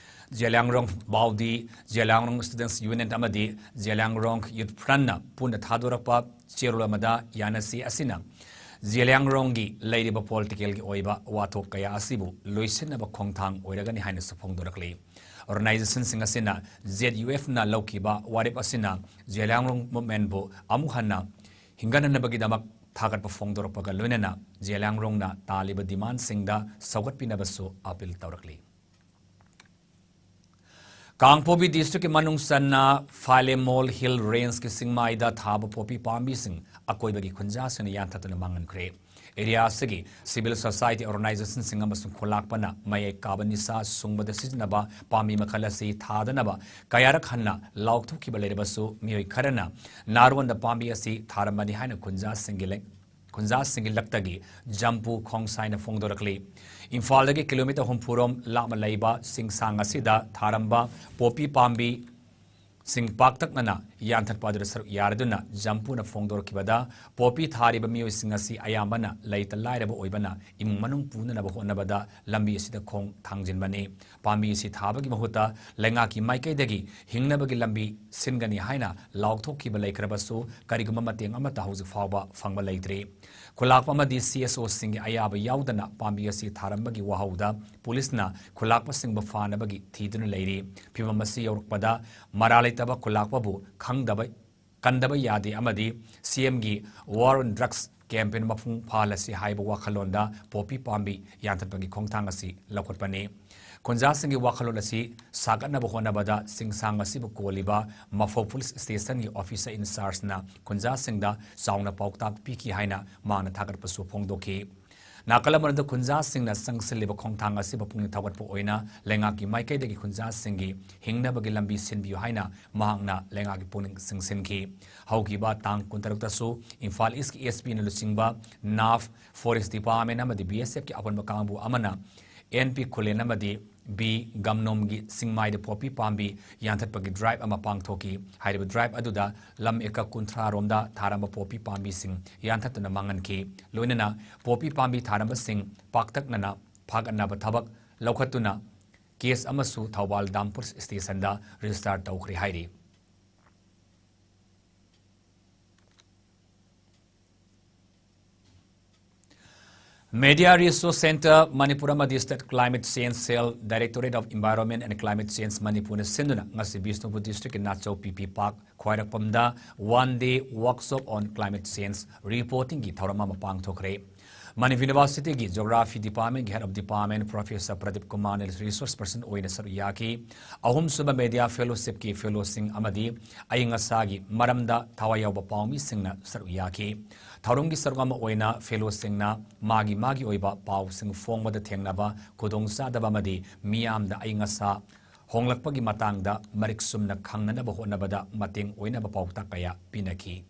ꯖꯦꯂꯤꯌꯥꯡꯔꯣꯡ ꯕꯥꯎꯗꯤ, ꯖꯦꯂꯤꯌꯥꯡꯔꯣꯡ ꯁ꯭ꯇꯨꯗꯦꯟꯠꯁ ꯌꯨꯅꯤꯌꯟ ꯑꯃꯗꯤ ꯖꯦꯂꯤꯌꯥꯡꯔꯣꯡ ꯌꯨꯊ ꯐ꯭ꯔꯟꯠꯅ ꯄꯨꯟꯅ ꯊꯥꯗꯣꯔꯛꯄ ꯆꯦꯔꯣꯜ ꯑꯃꯗ ꯌꯥꯅꯁꯤ ꯑꯁꯤꯅ ꯖꯦꯂꯤꯌꯥꯡꯔꯣꯡꯒꯤ ꯂꯩꯔꯤꯕ ꯄꯣꯂꯤꯇꯤꯀꯦꯜꯒꯤ ꯑꯣꯏꯕ ꯋꯥꯊꯣꯛ ꯀꯌꯥ ꯑꯁꯤꯕꯨ ꯂꯣꯏꯁꯤꯟꯅꯕ ꯈꯣꯡꯊꯥꯡ ꯑꯣꯏꯔꯒꯅꯤ ꯍꯥꯏꯅꯁꯨ ꯐꯣꯡꯗꯣꯔꯛꯂꯤ꯫ ꯑꯣꯔꯒꯅꯥꯏꯖꯦꯁꯟꯁꯤꯡ ꯑꯁꯤꯅ ꯖꯦꯗ ꯌꯨ ꯑꯦꯐꯅ ꯂꯧꯈꯤꯕ ꯋꯥꯔꯦꯞ ꯑꯁꯤꯅ ꯖꯦꯂꯤꯌꯥꯡꯔꯣꯡ ꯃꯨꯚꯃꯦꯟꯠꯕꯨ ꯑꯃꯨꯛ ꯍꯟꯅ ꯍꯤꯡꯒꯠꯍꯟꯅꯕꯒꯤꯗꯃꯛ ꯊꯥꯒꯠꯄ ꯐꯣꯡꯗꯣꯔꯛꯄꯒ ꯂꯣꯏꯅꯅ ꯖꯦꯂꯤꯌꯥꯡꯔꯣꯡꯅ ꯇꯥꯜꯂꯤꯕ ꯗꯤꯃꯥꯟꯁꯤꯡꯗ ꯁꯧꯒꯠꯄꯤꯅꯕꯁꯨ ꯑꯄꯤꯜ ꯇꯧꯔꯛꯂꯤ꯫ ꯀꯥꯡꯄꯣꯛꯄꯤ ꯗꯤꯁꯇ꯭ꯔꯤꯛꯀꯤ ꯃꯅꯨꯡ ꯆꯟꯅ ꯐꯥꯏꯂꯦꯃꯣꯜ ꯍꯤꯜ ꯔꯦꯟꯖꯀꯤ ꯆꯤꯡꯃꯥꯏꯗ ꯊꯥꯕ ꯄꯣꯄꯤ ꯄꯥꯝꯕꯤꯁꯤꯡ ꯑꯀꯣꯏꯕꯒꯤ ꯈꯨꯟꯖꯥꯁꯤꯡꯅ ꯌꯥꯟꯊꯠꯇꯨꯅ ꯃꯥꯡꯍꯟꯈ꯭ꯔꯦ꯫ ꯑꯦꯔꯤꯌꯥ ꯑꯁꯤꯒꯤ ꯁꯤꯚꯤꯜ ꯁꯣꯁꯥꯏꯇꯤ ꯑꯣꯔꯒꯅꯥꯏꯖꯦꯁꯟꯁꯤꯡ ꯑꯃꯁꯨꯡ ꯈꯨꯂꯥꯛꯄꯅ ꯃꯌꯥꯏ ꯀꯥꯕ ꯅꯤꯁꯥ ꯁꯨꯡꯕꯗ ꯁꯤꯖꯤꯟꯅꯕ ꯄꯥꯝꯕꯤ ꯃꯈꯜ ꯑꯁꯤ ꯊꯥꯗꯅꯕ ꯀꯌꯥꯔꯛ ꯍꯟꯅ ꯂꯥꯎꯊꯣꯛꯈꯤꯕ ꯂꯩꯔꯕꯁꯨ, ꯃꯤꯑꯣꯏ ꯈꯔꯅ ꯅꯥꯔꯣꯟꯗ ꯄꯥꯝꯕꯤ ꯑꯁꯤ ꯊꯥꯔꯝꯕꯅꯤ ꯍꯥꯏꯅ ꯈꯨꯟꯖꯥꯁꯤꯡꯒꯤ ꯂꯩ-, ꯈꯨꯟꯖꯥꯁꯤꯡꯒꯤ ꯂꯛꯇꯒꯤ ꯖꯝꯄꯨ ꯈꯣꯡꯁꯥꯏꯅ ꯐꯣꯡꯗꯣꯔꯛꯂꯤ꯫ ꯏꯝꯐꯥꯜꯗꯒꯤ ꯀꯤꯂꯣꯃꯤꯇꯔ ꯍꯨꯝꯐꯨ ꯔꯣꯝ ꯂꯥꯞꯅ ꯂꯩꯕ ꯆꯤꯡꯁꯥꯡ ꯑꯁꯤꯗ ꯊꯥꯔꯝꯕ ꯄꯣꯄꯤ ꯄꯥꯝꯕꯤ ꯁꯤꯡ ꯄꯥꯛꯇꯛꯅꯅ ꯌꯥꯟꯊꯠꯄ ꯑꯗꯨꯗ ꯁꯔꯨꯛ ꯌꯥꯔꯗꯨꯅ ꯖꯝꯄꯨꯅ ꯐꯣꯡꯗꯣꯔꯛꯈꯤꯕꯗ, ꯄꯣꯄꯤ ꯊꯥꯔꯤꯕ ꯃꯤꯑꯣꯏꯁꯤꯡ ꯑꯁꯤ ꯑꯌꯥꯝꯕꯅ ꯂꯩꯇ ꯂꯥꯏꯔꯕ ꯑꯣꯏꯕꯅ ꯏꯃꯨꯡ ꯃꯅꯨꯡ ꯄꯨꯅꯅꯕ ꯍꯣꯠꯅꯕꯗ ꯂꯝꯕꯤ ꯑꯁꯤꯗ ꯈꯣꯡ ꯊꯥꯡꯖꯤꯟꯕꯅꯤ꯫ ꯄꯥꯝꯕꯤ ꯑꯁꯤ ꯊꯥꯕꯒꯤ ꯃꯍꯨꯠꯇ ꯂꯩꯉꯥꯛꯀꯤ ꯃꯥꯏꯀꯩꯗꯒꯤ ꯍꯤꯡꯅꯕꯒꯤ ꯂꯝꯕꯤ ꯁꯤꯟꯒꯅꯤ ꯍꯥꯏꯅ ꯂꯥꯎꯊꯣꯛꯈꯤꯕ ꯂꯩꯈ꯭ꯔꯕꯁꯨ, ꯀꯔꯤꯒꯨꯝꯕ ꯃꯇꯦꯡ ꯑꯃꯠꯇ ꯍꯧꯖꯤꯛ ꯐꯥꯎꯕ ꯐꯪꯕ ꯂꯩꯇ꯭ꯔꯤ꯫ ꯈꯨꯂꯥꯛꯄ ꯑꯃꯗꯤ ꯁꯤ ꯑꯦꯁ ꯑꯣꯁꯤꯡꯒꯤ ꯑꯌꯥꯕ ꯌꯥꯎꯗꯅ ꯄꯥꯝꯕꯤ ꯑꯁꯤ ꯊꯥꯔꯝꯕꯒꯤ ꯋꯥꯍꯧꯗ ꯄꯨꯂꯤꯁꯅ ꯈꯨꯂꯥꯛꯄꯁꯤꯡꯕꯨ ꯐꯥꯅꯕꯒꯤ ꯊꯤꯗꯨꯅ ꯂꯩꯔꯤ꯫ ꯐꯤꯚꯝ ꯑꯁꯤ ꯌꯧꯔꯛꯄꯗ ꯃꯔꯥ ꯂꯩꯇꯕ ꯈꯨꯂꯥꯛꯄꯕꯨ ꯈꯪꯗꯕ, ꯀꯟꯗꯕ ꯌꯥꯗꯦ ꯑꯃꯗꯤ ꯁꯤ ꯑꯦꯝꯒꯤ War on Drugs campaign ꯃꯄꯨꯡ ꯐꯥꯍꯜꯂꯁꯤ ꯍꯥꯏꯕ ꯋꯥꯈꯜꯂꯣꯟꯗ ꯄꯣꯄꯤ ꯄꯥꯝꯕꯤ ꯌꯥꯟꯊꯠꯄꯒꯤ ꯈꯣꯡꯊꯥꯡ ꯑꯁꯤ ꯂꯧꯈꯠꯄꯅꯤ꯫ ꯈꯨꯟꯖꯥꯁꯤꯡꯒꯤ ꯋꯥꯈꯜꯂꯣꯟ ꯑꯁꯤ ꯁꯥꯒꯠꯅꯕ ꯍꯣꯠꯅꯕꯗ ꯆꯤꯡꯁꯥꯡ ꯑꯁꯤꯕꯨ ꯀꯣꯜꯂꯤꯕ ꯃꯐꯧ ꯄꯨꯂꯤꯁ ꯁ꯭ꯇꯦꯁꯟꯒꯤ ꯑꯣꯐꯤꯁꯔ ꯏꯟꯆꯥꯔꯖꯅ ꯈꯨꯟꯖꯥꯁꯤꯡꯗ ꯆꯥꯎꯅ ꯄꯥꯎꯇꯥꯛ ꯄꯤꯈꯤ ꯍꯥꯏꯅ ꯃꯍꯥꯛꯅ ꯊꯥꯒꯠꯄꯁꯨ ꯐꯣꯡꯗꯣꯛꯈꯤ꯫ ꯅꯥꯀꯜ ꯑꯃꯔꯣꯝꯗ ꯈꯨꯟꯖꯥꯁꯤꯡꯅ ꯆꯪꯁꯤꯜꯂꯤꯕ ꯈꯣꯡꯊꯥꯡ ꯑꯁꯤꯕꯨ ꯄꯨꯛꯅꯤꯡ ꯊꯧꯒꯠꯄ ꯑꯣꯏꯅ ꯂꯩꯉꯥꯛꯀꯤ ꯃꯥꯏꯀꯩꯗꯒꯤ ꯈꯨꯟꯖꯥꯁꯤꯡꯒꯤ ꯍꯤꯡꯅꯕꯒꯤ ꯂꯝꯕꯤ ꯁꯤꯟꯕꯤꯌꯨ ꯍꯥꯏꯅ ꯃꯍꯥꯛꯅ ꯂꯩꯉꯥꯛꯀꯤ ꯄꯨꯛꯅꯤꯡ ꯆꯤꯡꯁꯤꯟꯈꯤ꯫ ꯍꯧꯈꯤꯕ ꯇꯥꯡ ꯀꯨꯟꯇꯔꯨꯛꯇꯁꯨ ꯏꯝꯐꯥꯜ ꯏꯁꯀꯤ ꯑꯦꯁ ꯄꯤꯅ ꯂꯨꯆꯤꯡꯕ ꯅꯥꯐ, ꯐꯣꯔꯦꯁ ꯗꯤꯄꯥꯔꯠꯃꯦꯟ ꯑꯃꯗꯤ ꯕꯤ ꯑꯦꯁ ꯑꯦꯐꯀꯤ ꯑꯄꯨꯟꯕ ꯀꯥꯡꯕꯨ ꯑꯃꯅ ꯑꯦꯟ ꯄꯤ ꯈꯨꯂꯦꯟ ꯑꯃꯗꯤ ꯕꯤ ꯒꯝꯅꯣꯝꯒꯤ ꯆꯤꯡꯃꯥꯏꯗ ꯄꯣꯄꯤ ꯄꯥꯝꯕꯤ ꯌꯥꯟꯊꯠꯄꯒꯤ ꯗ꯭ꯔꯥꯏꯚ ꯑꯃ ꯄꯥꯡꯊꯣꯛꯈꯤ꯫ ꯍꯥꯏꯔꯤꯕ ꯗ꯭ꯔꯥꯏꯚ ꯑꯗꯨꯗ ꯂꯝ ꯑꯦꯀꯔ ꯀꯨꯟꯊ꯭ꯔꯥ ꯔꯣꯝꯗ ꯊꯥꯔꯝꯕ ꯄꯣꯄꯤ ꯄꯥꯝꯕꯤꯁꯤꯡ ꯌꯥꯟꯊꯠꯇꯨꯅ ꯃꯥꯡꯍꯟꯈꯤ꯫ ꯂꯣꯏꯅꯅ ꯄꯣꯄꯤ ꯄꯥꯝꯕꯤ ꯊꯥꯔꯝꯕꯁꯤꯡ ꯄꯥꯛꯇꯛꯅꯅ ꯐꯥꯒꯠꯅꯕ ꯊꯕꯛ ꯂꯧꯈꯠꯇꯨꯅ ꯀꯦꯁ ꯑꯃꯁꯨ ꯊꯧꯕꯥꯜ ꯗꯥꯝ ꯄꯨꯂꯤꯁ ꯁ꯭ꯇꯦꯁꯟꯗ ꯔꯦꯖꯤꯁꯇꯥꯔ ꯇꯧꯈ꯭ꯔꯦ ꯍꯥꯏꯔꯤ꯫ Media Resource Centre ꯃꯅꯤꯄꯨꯔ ꯑꯃꯗꯤ State Climate Change Cell, Directorate of Environment and Climate Change ꯃꯅꯤꯄꯨꯔꯅ ꯁꯤꯟꯗꯨꯅ ꯉꯁꯤ ꯕꯤꯁꯅꯨꯄꯨꯔ ꯗꯤꯁꯇ꯭ꯔꯤꯛꯀꯤ ꯅꯥꯆꯧ ꯄꯤ ꯄꯤ ꯄꯥꯔꯛ, ꯈ꯭ꯋꯥꯏꯔꯥꯛꯄꯝꯗ One Day Workshop on Climate Change Reportingꯒꯤ ꯊꯧꯔꯝ ꯑꯃ ꯄꯥꯡꯊꯣꯛꯈ꯭ꯔꯦ꯫ ꯃꯅꯤꯄꯨꯔ ꯌꯨꯅꯤꯚꯔꯁꯤꯇꯤꯒꯤ Geography Departmentꯀꯤ Head of Department Professor Pradeep ꯀꯨꯃꯥꯔꯅ resource person ꯑꯣꯏꯅ ꯁꯔꯨꯛ ꯌꯥꯈꯤ꯫ ꯑꯍꯨꯝꯁꯨꯕ Media Fellowshipꯀꯤ fellowꯁꯤꯡ ꯑꯃꯗꯤ ꯑꯏꯪ ꯑꯁꯥꯒꯤ ꯃꯔꯝꯗ ꯊꯋꯥꯏ ꯌꯥꯎꯕ ꯄꯥꯎꯃꯤꯁꯤꯡꯅ ꯁꯔꯨꯛ ꯌꯥꯈꯤ꯫ ꯊꯧꯔꯝꯒꯤ ꯁꯔꯨꯛ ꯑꯃ ꯑꯣꯏꯅ fellowꯁꯤꯡꯅ ꯃꯥꯒꯤ ꯃꯥꯒꯤ ꯑꯣꯏꯕ ꯄꯥꯎꯁꯤꯡ ꯐꯣꯡꯕꯗ ꯊꯦꯡꯅꯕ ꯈꯨꯗꯣꯡꯆꯥꯗꯕ ꯑꯃꯗꯤ ꯃꯤꯌꯥꯝꯗ ꯑꯏꯪ ꯑꯁꯥ ꯍꯣꯡꯂꯛꯄꯒꯤ ꯃꯇꯥꯡꯗ ꯃꯔꯤꯛ ꯆꯨꯝꯅ ꯈꯪꯅꯅꯕ ꯍꯣꯠꯅꯕꯗ ꯃꯇꯦꯡ ꯑꯣꯏꯅꯕ ꯄꯥꯎꯇꯥꯛ ꯀꯌꯥ ꯄꯤꯅꯈꯤ꯫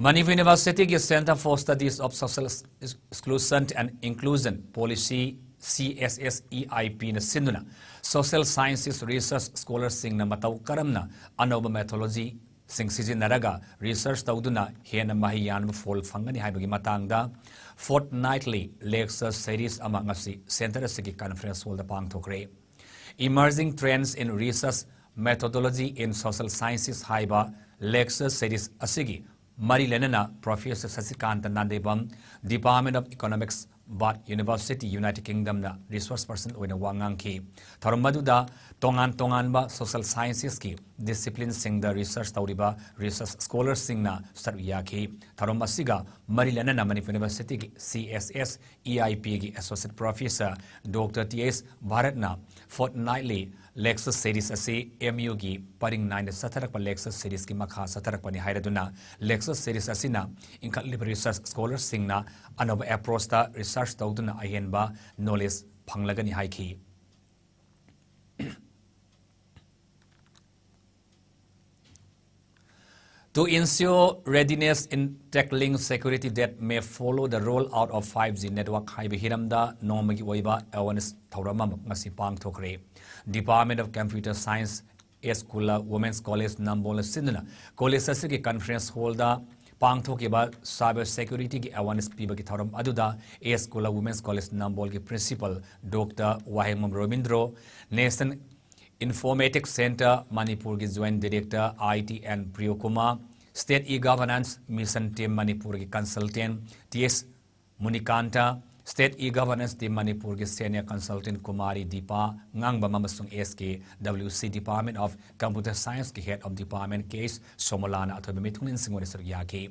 ꯃꯅꯤꯄꯨꯔ ꯌꯨꯅꯤꯚꯔꯁꯤꯇꯤꯒꯤ Centre for Studies of Social Exclusion and Inclusion Policy, CSSEIPꯅ ꯁꯤꯟꯗꯨꯅ Social Sciences Research Scholarꯁꯤꯡꯅ ꯃꯇꯧ ꯀꯔꯝꯅ ꯑꯅꯧꯕ methodologyꯁꯤꯡ ꯁꯤꯖꯤꯟꯅꯔꯒ research ꯇꯧꯗꯨꯅ ꯍꯦꯟꯅ ꯃꯍꯩ ꯌꯥꯟꯕ ꯐꯣꯜ ꯐꯪꯒꯅꯤ ꯍꯥꯏꯕꯒꯤ ꯃꯇꯥꯡꯗ fortnightly lecture series ꯑꯃ ꯉꯁꯤ centre ꯑꯁꯤꯒꯤ conference hallꯗ ꯄꯥꯡꯊꯣꯛꯈ꯭ꯔꯦ꯫ Emerging Trends in Research Methodology in Social Sciences ꯍꯥꯏꯕ lecture series ꯑꯁꯤꯒꯤ ꯃꯔꯤ ꯂꯩꯅꯅ Professor ꯁꯁꯤꯀꯥꯟꯇ ꯅꯥꯟꯗꯦꯕꯝ, Department of Economics, Bath University, United Kingdomꯅ resource person ꯑꯣꯏꯅ ꯋꯥ ꯉꯥꯡꯈꯤ꯫ ꯊꯧꯔꯝ ꯑꯗꯨꯗ ꯇꯣꯉꯥꯟ ꯇꯣꯉꯥꯟꯕ social sciencesꯀꯤ disciplineꯁꯤꯡꯗ research ꯇꯧꯔꯤꯕ research scholarꯁꯤꯡꯅ ꯁꯔꯨꯛ ꯌꯥꯈꯤ꯫ ꯊꯧꯔꯝ ꯑꯁꯤꯒ ꯃꯔꯤ ꯂꯩꯅꯅ ꯃꯅꯤꯄꯨꯔ ꯌꯨꯅꯤꯚꯔꯁꯤꯇꯤꯒꯤ CSSEIPꯒꯤ Associate Professor Doctor T S ꯚꯥꯔꯠꯅ fortnightly lecture series ꯑꯁꯤ MUꯒꯤ ꯄꯔꯤꯡ ꯅꯥꯏꯅ ꯆꯠꯊꯔꯛꯄ lecture seriesꯀꯤ ꯃꯈꯥ ꯆꯠꯊꯔꯛꯄꯅꯤ ꯍꯥꯏꯔꯗꯨꯅ, lecture series ꯑꯁꯤꯅ ꯏꯟꯈꯠꯂꯤꯕ research scholarꯁꯤꯡꯅ ꯑꯅꯧꯕ approachꯇ research ꯇꯧꯗꯨꯅ ꯑꯍꯦꯟꯕ knowledge ꯐꯪꯂꯒꯅꯤ ꯍꯥꯏꯈꯤ꯫ To ensure readiness in tackling security that may follow the rollout of five G network ꯍꯥꯏꯕ ꯍꯤꯔꯝꯗ ꯅꯣꯡꯃꯒꯤ ꯑꯣꯏꯕ awareness ꯊꯧꯔꯝ ꯑꯃ ꯉꯁꯤ ꯄꯥꯡꯊꯣꯛꯈ꯭ꯔꯦ꯫ Department of Computer Science, S Kula Women's College Nambol ꯁꯤꯟꯗꯨꯅ college ꯑꯁꯤꯒꯤ conference hallꯗ ꯄꯥꯡꯊꯣꯛꯈꯤꯕ cyber securityꯒꯤ awareness ꯄꯤꯕꯒꯤ ꯊꯧꯔꯝ ꯑꯗꯨꯗ S Kula Women's College Nambolꯒꯤ principal Doctor ꯋꯥꯍꯦꯡꯕꯝ ꯔꯣꯕꯤꯟꯗ꯭ꯔꯣ, National Informatics Centre ꯃꯅꯤꯄꯨꯔꯒꯤ Joint Director I T N Priyokumar, State E-Governance Mission Team ꯃꯅꯤꯄꯨꯔꯒꯤ consultant T S ꯃꯨꯅꯤꯀꯥꯟꯇ, State e-Governance team ꯃꯅꯤꯄꯨꯔꯒꯤ Senior Consultant Kumari Deepa ꯉꯥꯡꯕꯝ ꯑꯃꯁꯨꯡ S K W C Department of Computer Science ꯀꯤ Head of Department K H ꯁꯣꯃꯣꯂꯥꯅ ꯑꯊꯣꯏꯕ ꯃꯤꯊꯨꯡꯂꯦꯟꯁꯤꯡ ꯑꯣꯏꯅ ꯁꯔꯨꯛ ꯌꯥꯈꯤ꯫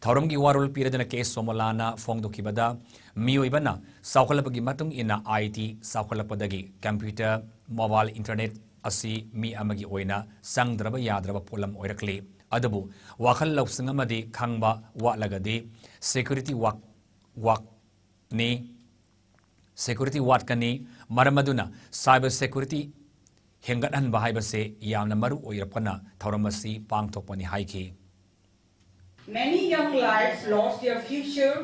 ꯊꯧꯔꯝꯒꯤ ꯋꯥꯔꯣꯜ ꯄꯤꯔꯗꯨꯅ K H ꯁꯣꯃꯣꯂꯥꯅ ꯐꯣꯡꯗꯣꯛꯈꯤꯕꯗ, ꯃꯤꯑꯣꯏꯕꯅ ꯆꯥꯎꯈꯠꯂꯛꯄꯒꯤ ꯃꯇꯨꯡ ꯏꯟꯅ I T ꯆꯥꯎꯈꯠꯂꯛꯄꯗꯒꯤ computer, mobile, internet ꯑꯁꯤ ꯃꯤ ꯑꯃꯒꯤ ꯑꯣꯏꯅ ꯆꯪꯗ꯭ꯔꯕ ꯌꯥꯗ꯭ꯔꯕ ꯄꯣꯠꯂꯝ ꯑꯣꯏꯔꯛꯂꯤ꯫ ꯑꯗꯨꯕꯨ ꯋꯥꯈꯜ ꯂꯧꯁꯤꯡ ꯑꯃꯗꯤ ꯈꯪꯕ ꯋꯥꯠꯂꯒꯗꯤ security ꯋꯥꯛ-, ꯋꯥꯛ-, ꯅꯤ, security ꯋꯥꯠꯀꯅꯤ꯫ ꯃꯔꯝ ꯑꯗꯨꯅ cyber security ꯍꯦꯟꯒꯠꯍꯟꯕ ꯍꯥꯏꯕꯁꯦ ꯌꯥꯝꯅ ꯃꯔꯨ ꯑꯣꯏꯔꯛꯄꯅ ꯊꯧꯔꯝ ꯑꯁꯤ ꯄꯥꯡꯊꯣꯛꯄꯅꯤ ꯍꯥꯏꯈꯤ꯫ Many young lives lost their future,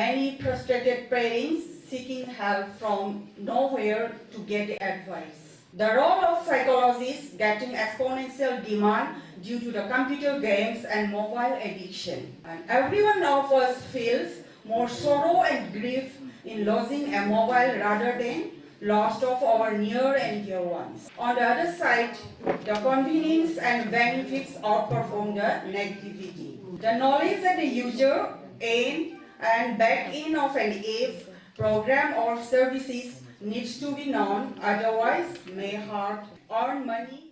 many frustrated parents seeking help from nowhere to get advice. The role of psychologists getting exponential demand due to the computer games and mobile addiction. And every one of us feels more sorrow and grief in losing a mobile rather than lost of our near and dear ones. On the other side, the convenience and benefits outperform the negativity. The knowledge that the user, aim, and back end of an app, program, or services needs to be known, otherwise may hurt, earn money.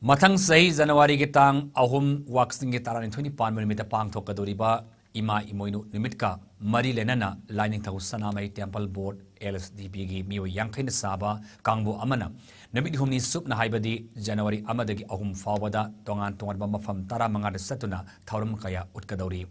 ꯃꯊꯪ ꯆꯍꯤ ꯖꯅꯋꯥꯔꯤꯒꯤ ꯇꯥꯡ ꯑꯍꯨꯝ, ꯋꯥꯛꯆꯤꯡꯒꯤ ꯇꯔꯥꯅꯤꯊꯣꯏꯅꯤ ꯄꯥꯟꯕ ꯅꯨꯃꯤꯠꯇ ꯄꯥꯡꯊꯣꯛꯀꯗꯧꯔꯤꯕ ꯏꯃꯥ ꯏꯃꯣꯏꯅꯨ ꯅꯨꯃꯤꯠꯀ ꯃꯔꯤ ꯂꯩꯅꯅ ꯂꯥꯏꯅꯤꯡꯊꯧ ꯁꯅꯥꯃꯍꯤ Temple Board, L S T B ꯒꯤ ꯃꯤꯑꯣꯏ ꯌꯥꯡꯈꯩꯅ ꯁꯥꯕ ꯀꯥꯡꯕꯨ ꯑꯃꯅ ꯅꯨꯃꯤꯠ ꯍꯨꯝꯅꯤ ꯆꯨꯞꯅ, ꯍꯥꯏꯕꯗꯤ ꯖꯅꯋꯥꯔꯤ ꯑꯃꯗꯒꯤ ꯑꯍꯨꯝ ꯐꯥꯎꯕꯗ, ꯇꯣꯉꯥꯟ ꯇꯣꯉꯥꯟꯕ ꯃꯐꯝ ꯇꯔꯥꯃꯉꯥꯗ ꯆꯠꯇꯨꯅ ꯊꯧꯔꯝ ꯀꯌꯥ ꯎꯠꯀꯗꯧꯔꯤ꯫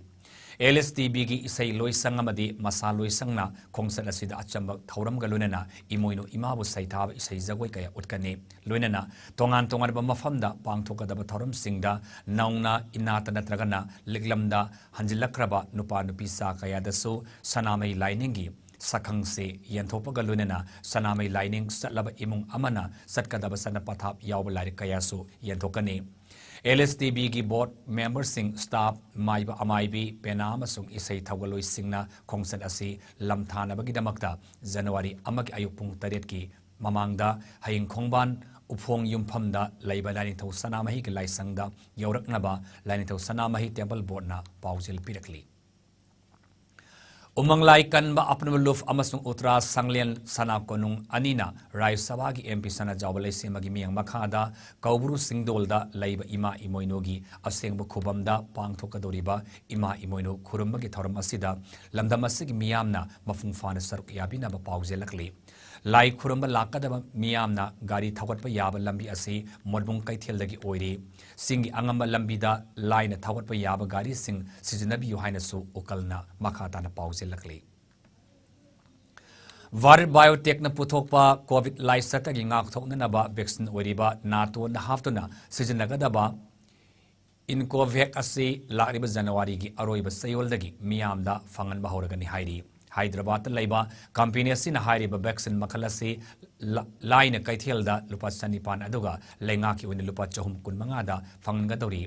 L S T B ꯒꯤ ꯏꯁꯩ ꯂꯣꯏꯁꯪ ꯑꯃꯗꯤ ꯃꯁꯥ ꯂꯣꯏꯁꯪꯅ ꯈꯣꯡꯆꯠ ꯑꯁꯤꯗ ꯑꯆꯝꯕ ꯊꯧꯔꯝꯒ ꯂꯣꯏꯅꯅ ꯏꯃꯣꯏꯅꯨ ꯏꯃꯥꯕꯨ ꯁꯩꯊꯥꯕ ꯏꯁꯩ ꯖꯒꯣꯏ ꯀꯌꯥ ꯎꯠꯀꯅꯤ꯫ ꯂꯣꯏꯅꯅ ꯇꯣꯉꯥꯟ ꯇꯣꯉꯥꯟꯕ ꯃꯐꯝꯗ ꯄꯥꯡꯊꯣꯛꯀꯗꯕ ꯊꯧꯔꯝꯁꯤꯡꯗ ꯅꯧꯅ ꯏꯅꯥꯠꯇ ꯅꯠꯇ꯭ꯔꯒꯅ ꯂꯤꯛꯂꯝꯗ ꯍꯟꯖꯤꯜꯂꯛꯈ꯭ꯔꯕ ꯅꯨꯄꯥ ꯅꯨꯄꯤ ꯆꯥ ꯀꯌꯥꯗꯁꯨ ꯁꯅꯥꯃꯍꯤ ꯂꯥꯏꯅꯤꯡꯒꯤ ꯁꯛꯈꯪꯁꯦ ꯌꯦꯟꯊꯣꯛꯄꯒ ꯂꯣꯏꯅꯅ ꯁꯅꯥꯃꯍꯤ ꯂꯥꯏꯅꯤꯡ ꯆꯠꯂꯕ ꯏꯃꯨꯡ ꯑꯃꯅ ꯆꯠꯀꯗꯕ ꯆꯠꯅ ꯄꯊꯥꯞ ꯌꯥꯎꯕ ꯂꯥꯏꯔꯤꯛ ꯀꯌꯥꯁꯨ ꯌꯦꯟꯊꯣꯛꯀꯅꯤ꯫ L S T B ꯒꯤ board memberꯁꯤꯡ, staff, ꯃꯥꯏꯕ ꯑꯃꯥꯏꯕꯤ, ꯄꯦꯅꯥ ꯑꯃꯁꯨꯡ ꯏꯁꯩ ꯊꯧꯒꯜꯂꯣꯏꯁꯤꯡꯅ ꯈꯣꯡꯆꯠ ꯑꯁꯤ ꯂꯝꯊꯥꯅꯕꯒꯤꯗꯃꯛꯇ ꯖꯅꯋꯥꯔꯤ ꯑꯃꯒꯤ ꯑꯌꯨꯛ ꯄꯨꯡ ꯇꯔꯦꯠꯀꯤ ꯃꯃꯥꯡꯗ ꯍꯌꯤꯡ ꯈꯣꯡꯕꯥꯟ ꯎꯐꯣꯡ ꯌꯨꯝꯐꯝꯗ ꯂꯩꯕ ꯂꯥꯏꯅꯤꯡꯊꯧ ꯁꯅꯥꯃꯍꯤꯒꯤ ꯂꯥꯏꯁꯪꯗ ꯌꯧꯔꯛꯅꯕ ꯂꯥꯏꯅꯤꯡꯊꯧ ꯁꯅꯥꯃꯍꯤ Temple Boardꯅ ꯄꯥꯎꯖꯦꯜ ꯄꯤꯔꯛꯂꯤ꯫ ꯎꯃꯪ ꯂꯥꯏ ꯀꯟꯕ ꯑꯄꯨꯟꯕ ꯂꯨꯞ ꯑꯃꯁꯨꯡ ꯎꯇ꯭ꯔꯥ ꯁꯪꯂꯦꯟ ꯁꯅꯥ ꯀꯣꯅꯨꯡ ꯑꯅꯤꯅ ꯔꯥꯖ꯭ꯌ ꯁꯚꯥꯒꯤ ꯑꯦꯝ ꯄꯤ ꯁꯅꯥꯖꯥꯎꯕ ꯂꯩꯁꯦꯝꯕꯒꯤ ꯃꯤꯠꯌꯦꯡ ꯃꯈꯥꯗ ꯀꯧꯕ꯭ꯔꯨ ꯆꯤꯡꯗꯣꯜꯗ ꯂꯩꯕ ꯏꯃꯥ ꯏꯃꯣꯏꯅꯨꯒꯤ ꯑꯁꯦꯡꯕ ꯈꯨꯕꯝꯗ ꯄꯥꯡꯊꯣꯛꯀꯗꯧꯔꯤꯕ ꯏꯃꯥ ꯏꯃꯣꯏꯅꯨ ꯈꯨꯔꯨꯝꯕꯒꯤ ꯊꯧꯔꯝ ꯑꯁꯤꯗ ꯂꯝꯗꯝ ꯑꯁꯤꯒꯤ ꯃꯤꯌꯥꯝꯅ ꯃꯄꯨꯡ ꯐꯥꯅ ꯁꯔꯨꯛ ꯌꯥꯕꯤꯅꯕ ꯄꯥꯎꯖꯦꯜꯂꯛꯂꯤ꯫ ꯂꯥꯏ ꯈꯨꯔꯨꯝꯕ ꯂꯥꯛꯀꯗꯕ ꯃꯤꯌꯥꯝꯅ ꯒꯥꯔꯤ ꯊꯧꯒꯠꯄ ꯌꯥꯕ ꯂꯝꯕꯤ ꯑꯁꯤ ꯃꯣꯠꯕꯨꯡ ꯀꯩꯊꯦꯜꯗꯒꯤ ꯑꯣꯏꯔꯤ꯫ ꯆꯤꯡꯒꯤ ꯑꯉꯝꯕ ꯂꯝꯕꯤꯗ ꯂꯥꯏꯅ ꯊꯧꯒꯠꯄ ꯌꯥꯕ ꯒꯥꯔꯤꯁꯤꯡ ꯁꯤꯖꯤꯟꯅꯕꯤꯌꯨ ꯍꯥꯏꯅꯁꯨ ꯎꯀꯜꯅ ꯃꯈꯥ ꯇꯥꯅ ꯄꯥꯎꯖꯦꯜꯂꯛꯂꯤ꯫ ꯚꯥꯔꯠ ꯕꯥꯏꯑꯣꯇꯦꯛꯅ ꯄꯨꯊꯣꯛꯄ ꯀꯣꯚꯤꯗ ꯂꯥꯏꯆꯠꯇꯒꯤ ꯉꯥꯛꯊꯣꯛꯅꯅꯕ ꯚꯦꯛꯁꯤꯟ ꯑꯣꯏꯔꯤꯕ ꯅꯥꯇꯣꯟꯗ ꯍꯥꯞꯇꯨꯅ ꯁꯤꯖꯤꯟꯅꯒꯗꯕ ꯏꯟꯀꯣꯚꯦꯛ ꯑꯁꯤ ꯂꯥꯛꯂꯤꯕ ꯖꯅꯋꯥꯔꯤꯒꯤ ꯑꯔꯣꯏꯕ ꯆꯌꯣꯜꯗꯒꯤ ꯃꯤꯌꯥꯝꯗ ꯐꯪꯍꯟꯕ ꯍꯧꯔꯒꯅꯤ ꯍꯥꯏꯔꯤ꯫ ꯍꯥꯏꯗ꯭ꯔꯕꯥꯗꯇ ꯂꯩꯕ ꯀꯝꯄꯦꯅꯤ ꯑꯁꯤꯅ ꯍꯥꯏꯔꯤꯕ ꯚꯦꯛꯁꯤꯟ ꯃꯈꯜ ꯑꯁꯤ ꯂ-, ꯂꯥꯏꯅ ꯀꯩꯊꯦꯜꯗ ꯂꯨꯄꯥ ꯆꯅꯤꯄꯥꯟ ꯑꯗꯨꯒ ꯂꯩꯉꯥꯛꯀꯤ ꯑꯣꯏꯅ ꯂꯨꯄꯥ ꯆꯍꯨꯝ ꯀꯨꯟꯃꯉꯥꯗ ꯐꯪꯍꯟꯒꯗꯧꯔꯤ꯫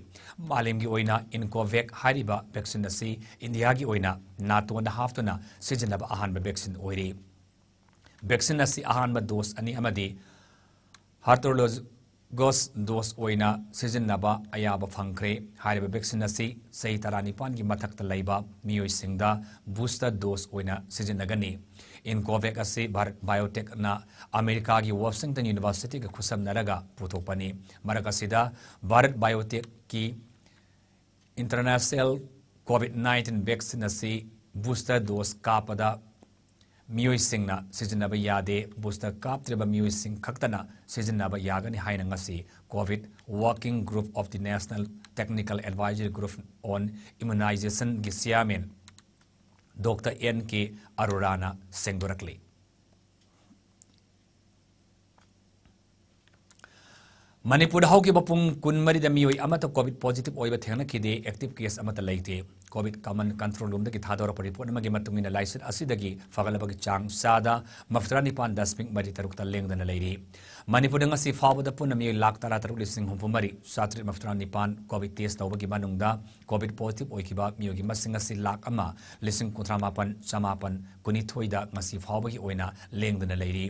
ꯃꯥꯂꯦꯝꯒꯤ ꯑꯣꯏꯅ ꯏꯟꯀꯣꯚꯦꯛ ꯍꯥꯏꯔꯤꯕ ꯚꯦꯛꯁꯤꯟ ꯑꯁꯤ ꯏꯟꯗꯤꯌꯥꯒꯤ ꯑꯣꯏꯅ ꯅꯥꯇꯣꯟꯗ ꯍꯥꯞꯇꯨꯅ ꯁꯤꯖꯤꯟꯅꯕ ꯑꯍꯥꯟꯕ ꯚꯦꯛꯁꯤꯟ ꯑꯣꯏꯔꯤ꯫ ꯚꯦꯛꯁꯤꯟ ꯑꯁꯤ ꯑꯍꯥꯟꯕ ꯗꯣꯁ ꯑꯅꯤ ꯑꯃꯗꯤ ꯍꯥꯇꯔꯣꯂꯣꯒꯁ ꯗꯣꯁ ꯑꯣꯏꯅ ꯁꯤꯖꯤꯟꯅꯕ ꯑꯌꯥꯕ ꯐꯪꯈ꯭ꯔꯦ꯫ ꯍꯥꯏꯔꯤꯕ ꯚꯦꯛꯁꯤꯟ ꯑꯁꯤ ꯆꯍꯤ ꯇꯔꯥꯅꯤꯄꯥꯟꯒꯤ ꯃꯊꯛꯇ ꯂꯩꯕ ꯃꯤꯑꯣꯏꯁꯤꯡꯗ ꯕꯨꯁꯇꯔ ꯗꯣꯁ ꯑꯣꯏꯅ ꯁꯤꯖꯤꯟꯅꯒꯅꯤ꯫ ꯏꯟꯀꯣꯚꯦꯛ ꯑꯁꯤ ꯚꯥꯔꯠ ꯕꯥꯏꯑꯣꯇꯦꯛꯅ ꯑꯃꯦꯔꯤꯀꯥꯒꯤ ꯋꯥꯁꯤꯡꯇꯟ ꯌꯨꯅꯤꯚꯔꯁꯤꯇꯤꯒ ꯈꯨꯠꯁꯝꯅꯔꯒ ꯄꯨꯊꯣꯛꯄꯅꯤ꯫ ꯃꯔꯛ ꯑꯁꯤꯗ ꯚꯥꯔꯠ ꯕꯥꯏꯑꯣꯇꯦꯛꯀꯤ ꯏꯟꯇꯔꯅꯦꯁꯅꯦꯜ ꯀꯣꯚꯤꯗ ꯅꯥꯏꯟꯇꯤꯟ ꯚꯦꯛꯁꯤꯟ ꯑꯁꯤ ꯕꯨꯁꯇꯔ ꯗꯣꯁ ꯀꯥꯞꯄꯗ ꯃꯤꯑꯣꯏꯁꯤꯡꯅ ꯁꯤꯖꯤꯟꯅꯕ ꯌꯥꯗꯦ꯫ ꯕꯨꯁꯇꯔ ꯀꯥꯞꯇ꯭ꯔꯤꯕ ꯃꯤꯑꯣꯏꯁꯤꯡ ꯈꯛꯇꯅ ꯁꯤꯖꯤꯟꯅꯕ ꯌꯥꯒꯅꯤ ꯍꯥꯏꯅ ꯉꯁꯤ COVID Working Group of the National Technical Advisory Group on Immunizationꯒꯤ ꯆꯤꯌꯥꯔꯃꯦꯟ ꯗꯣꯛꯇꯔ ꯑꯦꯟ ꯀꯦ ꯑꯔꯣꯔꯥꯅ ꯁꯦꯡꯗꯣꯔꯛꯂꯤ꯫ ꯃꯅꯤꯄꯨꯔꯗ ꯍꯧꯈꯤꯕ ꯄꯨꯡ ꯀꯨꯟꯃꯔꯤꯗ ꯃꯤꯑꯣꯏ ꯑꯃꯠꯇ ꯀꯣꯚꯤꯗ ꯄꯣꯖꯤꯇꯤꯚ ꯑꯣꯏꯕ ꯊꯦꯡꯅꯈꯤꯗꯦ꯫ ꯑꯦꯛꯇꯤꯚ ꯀꯦꯁ ꯑꯃꯠꯇ ꯂꯩꯇꯦ꯫ ꯀꯣꯚꯤꯗ ꯀꯃꯟ ꯀꯟꯇ꯭ꯔꯣꯜ ꯔꯨꯝꯗꯒꯤ ꯊꯥꯗꯣꯔꯛꯄ ꯔꯤꯄꯣꯔꯠ ꯑꯃꯒꯤ ꯃꯇꯨꯡ ꯏꯟꯅ ꯂꯥꯏꯆꯠ ꯑꯁꯤꯗꯒꯤ ꯐꯒꯠꯂꯕꯒꯤ ꯆꯥꯡ ꯆꯥꯗ ꯃꯧꯗ꯭ꯔꯥ ꯅꯤꯄꯥꯟ ꯗꯁꯃꯤꯛ ꯃꯔꯤ ꯇꯔꯨꯛꯇ ꯂꯦꯡꯗꯅ ꯂꯩꯔꯤ꯫ ꯃꯅꯤꯄꯨꯔꯗ ꯉꯁꯤ ꯐꯥꯎꯕꯗ ꯄꯨꯟꯅ ꯃꯤꯑꯣꯏ ꯂꯥꯈ ꯇꯔꯥ ꯇꯔꯨꯛ ꯂꯤꯁꯤꯡ ꯍꯨꯝꯐꯨ ꯃꯔꯤ ꯆꯥꯇ꯭ꯔꯦꯠ ꯃꯧꯗ꯭ꯔꯥ ꯅꯤꯄꯥꯟ ꯀꯣꯚꯤꯗ ꯇꯦꯁ ꯇꯧꯕꯒꯤ ꯃꯅꯨꯡꯗ ꯀꯣꯚꯤꯗ ꯄꯣꯖꯤꯇꯤꯚ ꯑꯣꯏꯈꯤꯕ ꯃꯤꯑꯣꯏꯒꯤ ꯃꯁꯤꯡ ꯑꯁꯤ ꯂꯥꯈ ꯑꯃ ꯂꯤꯁꯤꯡ ꯀꯨꯟꯊ꯭ꯔꯥ ꯃꯥꯄꯟ ꯆꯃꯥꯄꯟ ꯀꯨꯟꯅꯤꯊꯣꯏꯗ ꯉꯁꯤ ꯐꯥꯎꯕꯒꯤ ꯑꯣꯏꯅ ꯂꯦꯡꯗꯅ ꯂꯩꯔꯤ꯫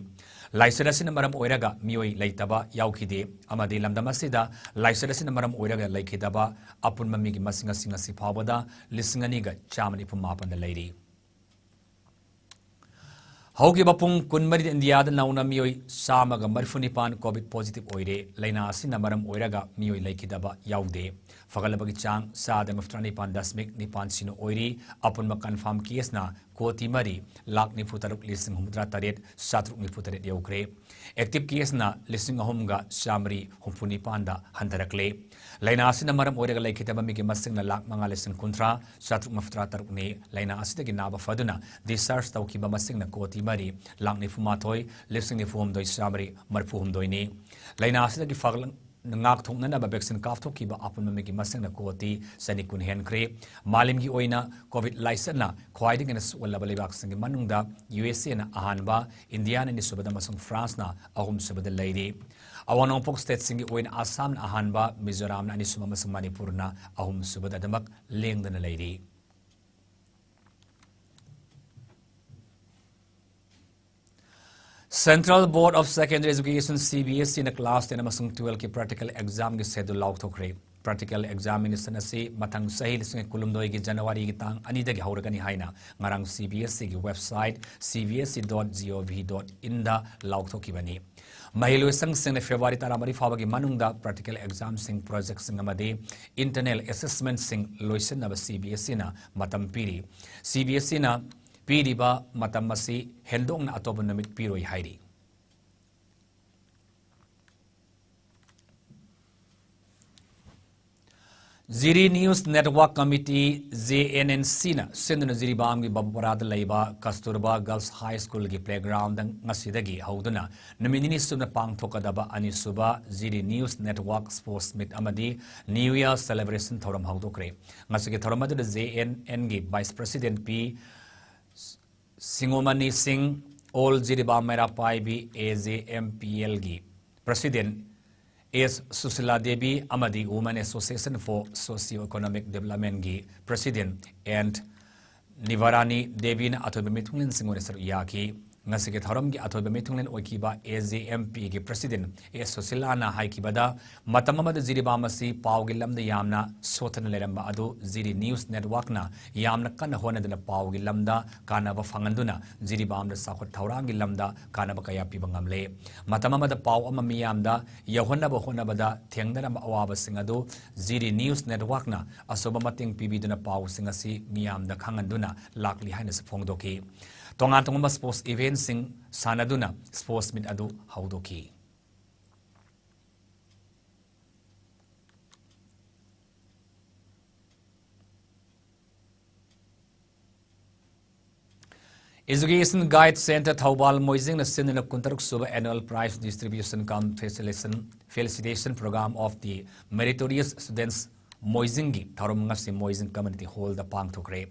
ꯂꯥꯏꯆꯠ ꯑꯁꯤꯅ ꯃꯔꯝ ꯑꯣꯏꯔꯒ ꯃꯤꯑꯣꯏ ꯂꯩꯇꯕ ꯌꯥꯎꯈꯤꯗꯦ ꯑꯃꯗꯤ ꯂꯝꯗꯝ ꯑꯁꯤꯗ ꯂꯥꯏꯆꯠ ꯑꯁꯤꯅ ꯃꯔꯝ ꯑꯣꯏꯔꯒ ꯂꯩꯈꯤꯗꯕ ꯑꯄꯨꯟꯕ ꯃꯤꯒꯤ ꯃꯁꯤꯡ ꯑꯁꯤ ꯉꯁꯤ ꯐꯥꯎꯕꯗ ꯂꯤꯁꯤꯡ ꯑꯅꯤꯒ ꯆꯥꯝꯃ ꯅꯤꯐꯨ ꯃꯥꯄꯟꯗ ꯂꯩꯔꯤ꯫ ꯍꯧꯈꯤꯕ ꯄꯨꯡ ꯀꯨꯟꯃꯔꯤꯗ ꯏꯟꯗꯤꯌꯥꯗ ꯅꯧꯅ ꯃꯤꯑꯣꯏ ꯆꯥꯝꯃꯒ ꯃꯔꯤꯐꯨ ꯅꯤꯄꯥꯟ COVID positive ꯑꯣꯏꯔꯦ꯫ ꯂꯥꯏꯅꯥ ꯑꯁꯤꯅ ꯃꯔꯝ ꯑꯣꯏꯔꯒ ꯃꯤꯑꯣꯏ ꯂꯩꯈꯤꯗꯕ ꯌꯥꯎꯗꯦ꯫ ꯐꯒꯠꯂꯕꯒꯤ ꯆꯥꯡ ꯆꯥꯗ ꯃꯔꯤꯐꯨꯇꯔꯥ ꯅꯤꯄꯥꯟ ꯗꯁꯃꯤꯛ ꯅꯤꯄꯥꯟ ꯁꯤꯅꯣ ꯑꯣꯏꯔꯤ꯫ ꯑꯄꯨꯟꯕ confirm caseꯅ ꯀꯣꯇꯤ ꯃꯔꯤ ꯂꯥꯈ ꯅꯤꯐꯨ ꯇꯔꯨꯛ ꯂꯤꯁꯤꯡ ꯍꯨꯝꯐꯨꯇꯔꯥ ꯇꯔꯦꯠ ꯆꯥꯇ꯭ꯔꯨꯛ ꯅꯤꯐꯨ ꯇꯔꯦꯠ ꯌꯧꯈ꯭ꯔꯦ꯫ Active caseꯅ ꯂꯤꯁꯤꯡ ꯑꯍꯨꯝꯒ ꯆꯥꯃꯔꯤ ꯍꯨꯝꯐꯨ ꯅꯤꯄꯥꯟꯗ ꯍꯟꯊꯔꯛꯂꯦ꯫ ꯂꯥꯏꯅꯥ ꯑꯁꯤꯅ ꯃꯔꯝ ꯑꯣꯏꯔꯒ ꯂꯩꯈꯤꯗꯕ ꯃꯤꯒꯤ ꯃꯁꯤꯡꯅ ꯂꯥꯈ ꯃꯉꯥ ꯂꯤꯁꯤꯡ ꯀꯨꯟꯊ꯭ꯔꯥ ꯆꯥꯇ꯭ꯔꯨꯛ ꯃꯔꯤꯐꯨꯇꯔꯥ ꯇꯔꯨꯛꯅꯤ꯫ ꯂꯥꯏꯅꯥ ꯑꯁꯤꯗꯒꯤ ꯅꯥꯕ ꯐꯗꯨꯅ discharge ꯇꯧꯈꯤꯕ ꯃꯁꯤꯡꯅ ꯀꯣꯇꯤ ꯃꯔꯤ ꯂꯥꯈ ꯅꯤꯐꯨ ꯃꯥꯊꯣꯏ ꯂꯤꯁꯤꯡ ꯅꯤꯐꯨ ꯍꯨꯝꯗꯣꯏ ꯆꯥꯃꯔꯤ ꯃꯔꯤꯐꯨ ꯍꯨꯝꯗꯣꯏꯅꯤ꯫ ꯂꯥꯏꯅꯥ ꯑꯁꯤꯗꯒꯤ ꯐꯒꯠꯂꯛ-, ꯉꯥꯛꯊꯣꯛꯅꯅꯕ vaccine ꯀꯥꯞꯊꯣꯛꯈꯤꯕ ꯑꯄꯨꯟꯕ ꯃꯤꯒꯤ ꯃꯁꯤꯡꯅ ꯀꯣꯇꯤ ꯆꯅꯤ ꯀꯨꯟ ꯍꯦꯟꯈ꯭ꯔꯦ꯫ ꯃꯥꯂꯦꯝꯒꯤ ꯑꯣꯏꯅ COVID ꯂꯥꯏꯆꯠꯅ ꯈ꯭ꯋꯥꯏꯗꯒꯤ ꯍꯦꯟꯅ ꯁꯣꯛꯍꯜꯂꯕ ꯂꯩꯕꯥꯛꯁꯤꯡꯒꯤ ꯃꯅꯨꯡꯗ ꯌꯨ ꯑꯦꯁ ꯑꯦꯅ ꯑꯍꯥꯟꯕ, ꯏꯟꯗꯤꯌꯥꯅ ꯑꯅꯤꯁꯨꯕꯗ ꯑꯃꯁꯨꯡ ꯐ꯭ꯔꯥꯟꯁꯅ ꯑꯍꯨꯝꯁꯨꯕꯗ ꯂꯩꯔꯤ꯫ ꯑꯋꯥꯡ ꯅꯣꯡꯄꯣꯛ stateꯁꯤꯡꯒꯤ ꯑꯣꯏꯅ ꯑꯁꯥꯝꯅ ꯑꯍꯥꯟꯕ, ꯃꯤꯖꯣꯔꯥꯝꯅ ꯑꯅꯤꯁꯨꯕ ꯑꯃꯁꯨꯡ ꯃꯅꯤꯄꯨꯔꯅ ꯑꯍꯨꯝꯁꯨꯕꯗ ꯑꯗꯨꯃꯛ ꯂꯦꯡꯗꯅ ꯂꯩꯔꯤ꯫ Central Board of Secondary Education, C B S Eꯅ class ten ꯑꯃꯁꯨꯡ twelveꯀꯤ practical examꯒꯤ schedule ꯂꯥꯎꯊꯣꯛꯈ꯭ꯔꯦ꯫ Practical examination ꯑꯁꯤ ꯃꯊꯪ ꯆꯍꯤ ꯂꯤꯁꯤꯡ ꯑꯅꯤ ꯀꯨꯟꯍꯨꯝꯗꯣꯏꯒꯤ ꯖꯅꯋꯥꯔꯤꯒꯤ ꯇꯥꯡ ꯑꯅꯤꯗꯒꯤ ꯍꯧꯔꯒꯅꯤ ꯍꯥꯏꯅ ꯉꯔꯥꯡ C B S Eꯒꯤ website C B S E dot G O V dot inꯗ ꯂꯥꯎꯊꯣꯛꯈꯤꯕꯅꯤ꯫ ꯃꯍꯩꯂꯣꯏꯁꯪꯁꯤꯡꯅ February ꯇꯔꯥꯃꯔꯤ ꯐꯥꯎꯕꯒꯤ ꯃꯅꯨꯡꯗ practical examꯁꯤꯡ, projectꯁꯤꯡ ꯑꯃꯗꯤ internal assessmentꯁꯤꯡ ꯂꯣꯏꯁꯤꯟꯅꯕ C B S Eꯅ ꯃꯇꯝ ꯄꯤꯔꯤ꯫ C B S Eꯅ ꯄꯤꯔꯤꯕ ꯃꯇꯝ ꯑꯁꯤ ꯍꯦꯟꯗꯣꯛꯅ ꯑꯇꯣꯞꯄ ꯅꯨꯃꯤꯠ ꯄꯤꯔꯣꯏ ꯍꯥꯏꯔꯤ꯫ ꯖꯤꯔꯤ News Network Committee, J N N Cꯅ ꯁꯤꯟꯗꯨꯅ ꯖꯤꯔꯤꯕꯥꯝꯒꯤ ꯕꯕꯨꯄꯔꯥꯗ ꯂꯩꯕ Kasturba Girls High Schoolꯒꯤ playgroundꯗ ꯉꯁꯤꯗꯒꯤ ꯍꯧꯗꯨꯅ ꯅꯨꯃꯤꯠ ꯅꯤꯅꯤ ꯆꯨꯞꯅ ꯄꯥꯡꯊꯣꯛꯀꯗꯕ ꯑꯅꯤꯁꯨꯕ ꯖꯤꯔꯤ News Network Sports Meet ꯑꯃꯗꯤ New Year Celebration ꯊꯧꯔꯝ ꯍꯧꯗꯣꯛꯈ꯭ꯔꯦ꯫ ꯉꯁꯤꯒꯤ ꯊꯧꯔꯝ ꯑꯗꯨꯗ J N Nꯒꯤ Vice President P ꯁꯤꯡꯉꯣꯃꯅꯤ ꯁꯤꯡ, All Jiribam ꯃꯩꯔꯥ ꯄꯥꯏꯕꯤ, A J M P Lꯒꯤ President S Sushila Devi ꯑꯃꯗꯤ Women Association for Socio Economic Developmentꯒꯤ President N ꯅꯤꯚꯥꯔꯥꯅꯤ ꯗꯦꯕꯤꯅ ꯑꯊꯣꯏꯕ ꯃꯤꯊꯨꯡꯂꯦꯟꯁꯤꯡ ꯑꯣꯏꯅ ꯁꯔꯨꯛ ꯌꯥꯈꯤ꯫ ꯉꯁꯤꯒꯤ ꯊꯧꯔꯝꯒꯤ ꯑꯊꯣꯏꯕ ꯃꯤꯊꯨꯡꯂꯦꯟ ꯑꯣꯏꯈꯤꯕ A J M P ꯒꯤ president A Susila ꯅ ꯍꯥꯏꯈꯤꯕꯗ, ꯃꯇꯝ ꯑꯃꯗ ꯖꯤꯔꯤꯕꯥꯝ ꯑꯁꯤ ꯄꯥꯎꯒꯤ ꯂꯝꯗ ꯌꯥꯝꯅ ꯁꯣꯠꯊꯅ ꯂꯩꯔꯝꯕ ꯑꯗꯨ ꯖꯤꯔꯤ News Network ꯅ ꯌꯥꯝꯅ ꯀꯟꯅ ꯍꯣꯠꯅꯗꯨꯅ ꯄꯥꯎꯒꯤ ꯂꯝꯗ ꯀꯥꯟꯅꯕ ꯐꯪꯍꯟꯗꯨꯅ ꯖꯤꯔꯤꯕꯥꯝꯗ ꯆꯥꯎꯈꯠ ꯊꯧꯔꯥꯡꯒꯤ ꯂꯝꯗ ꯀꯥꯟꯅꯕ ꯀꯌꯥ ꯄꯤꯕ ꯉꯝꯂꯦ꯫ ꯃꯇꯝ ꯑꯃꯗ ꯄꯥꯎ ꯑꯃ ꯃꯤꯌꯥꯝꯗ ꯌꯧꯍꯟꯅꯕ ꯍꯣꯠꯅꯕꯗ ꯊꯦꯡꯅꯔꯝꯕ ꯑꯋꯥꯕꯁꯤꯡ ꯑꯗꯨ ꯖꯤꯔꯤ News Network ꯅ ꯑꯆꯧꯕ ꯃꯇꯦꯡ ꯄꯤꯕꯤꯗꯨꯅ ꯄꯥꯎꯁꯤꯡ ꯑꯁꯤ ꯃꯤꯌꯥꯝꯗ ꯈꯪꯍꯟꯗꯨꯅ ꯂꯥꯛꯂꯤ ꯍꯥꯏꯅꯁꯨ ꯐꯣꯡꯗꯣꯛꯈꯤ꯫ ꯇꯣꯉꯥꯟ ꯇꯣꯉꯥꯟꯕ sports event ꯁꯤꯡ ꯁꯥꯟꯅꯗꯨꯅ sports meet ꯑꯗꯨ ꯍꯧꯗꯣꯛꯈꯤ꯫ Education Guide Centre ꯊꯧꯕꯥꯜ ꯃꯣꯏꯖꯤꯡꯅ ꯁꯤꯟꯗꯨꯅ ꯀꯨꯟꯇꯔꯨꯛ ꯁꯨꯕ Annual Prize Distribution cum Felicitation, Felicitation Program of the Meritorious Students ꯃꯣꯏꯖꯤꯡꯒꯤ ꯊꯧꯔꯝ ꯉꯁꯤ ꯃꯣꯏꯖꯤꯡ Community Hall ꯗ ꯄꯥꯡꯊꯣꯛꯈ꯭ꯔꯦ꯫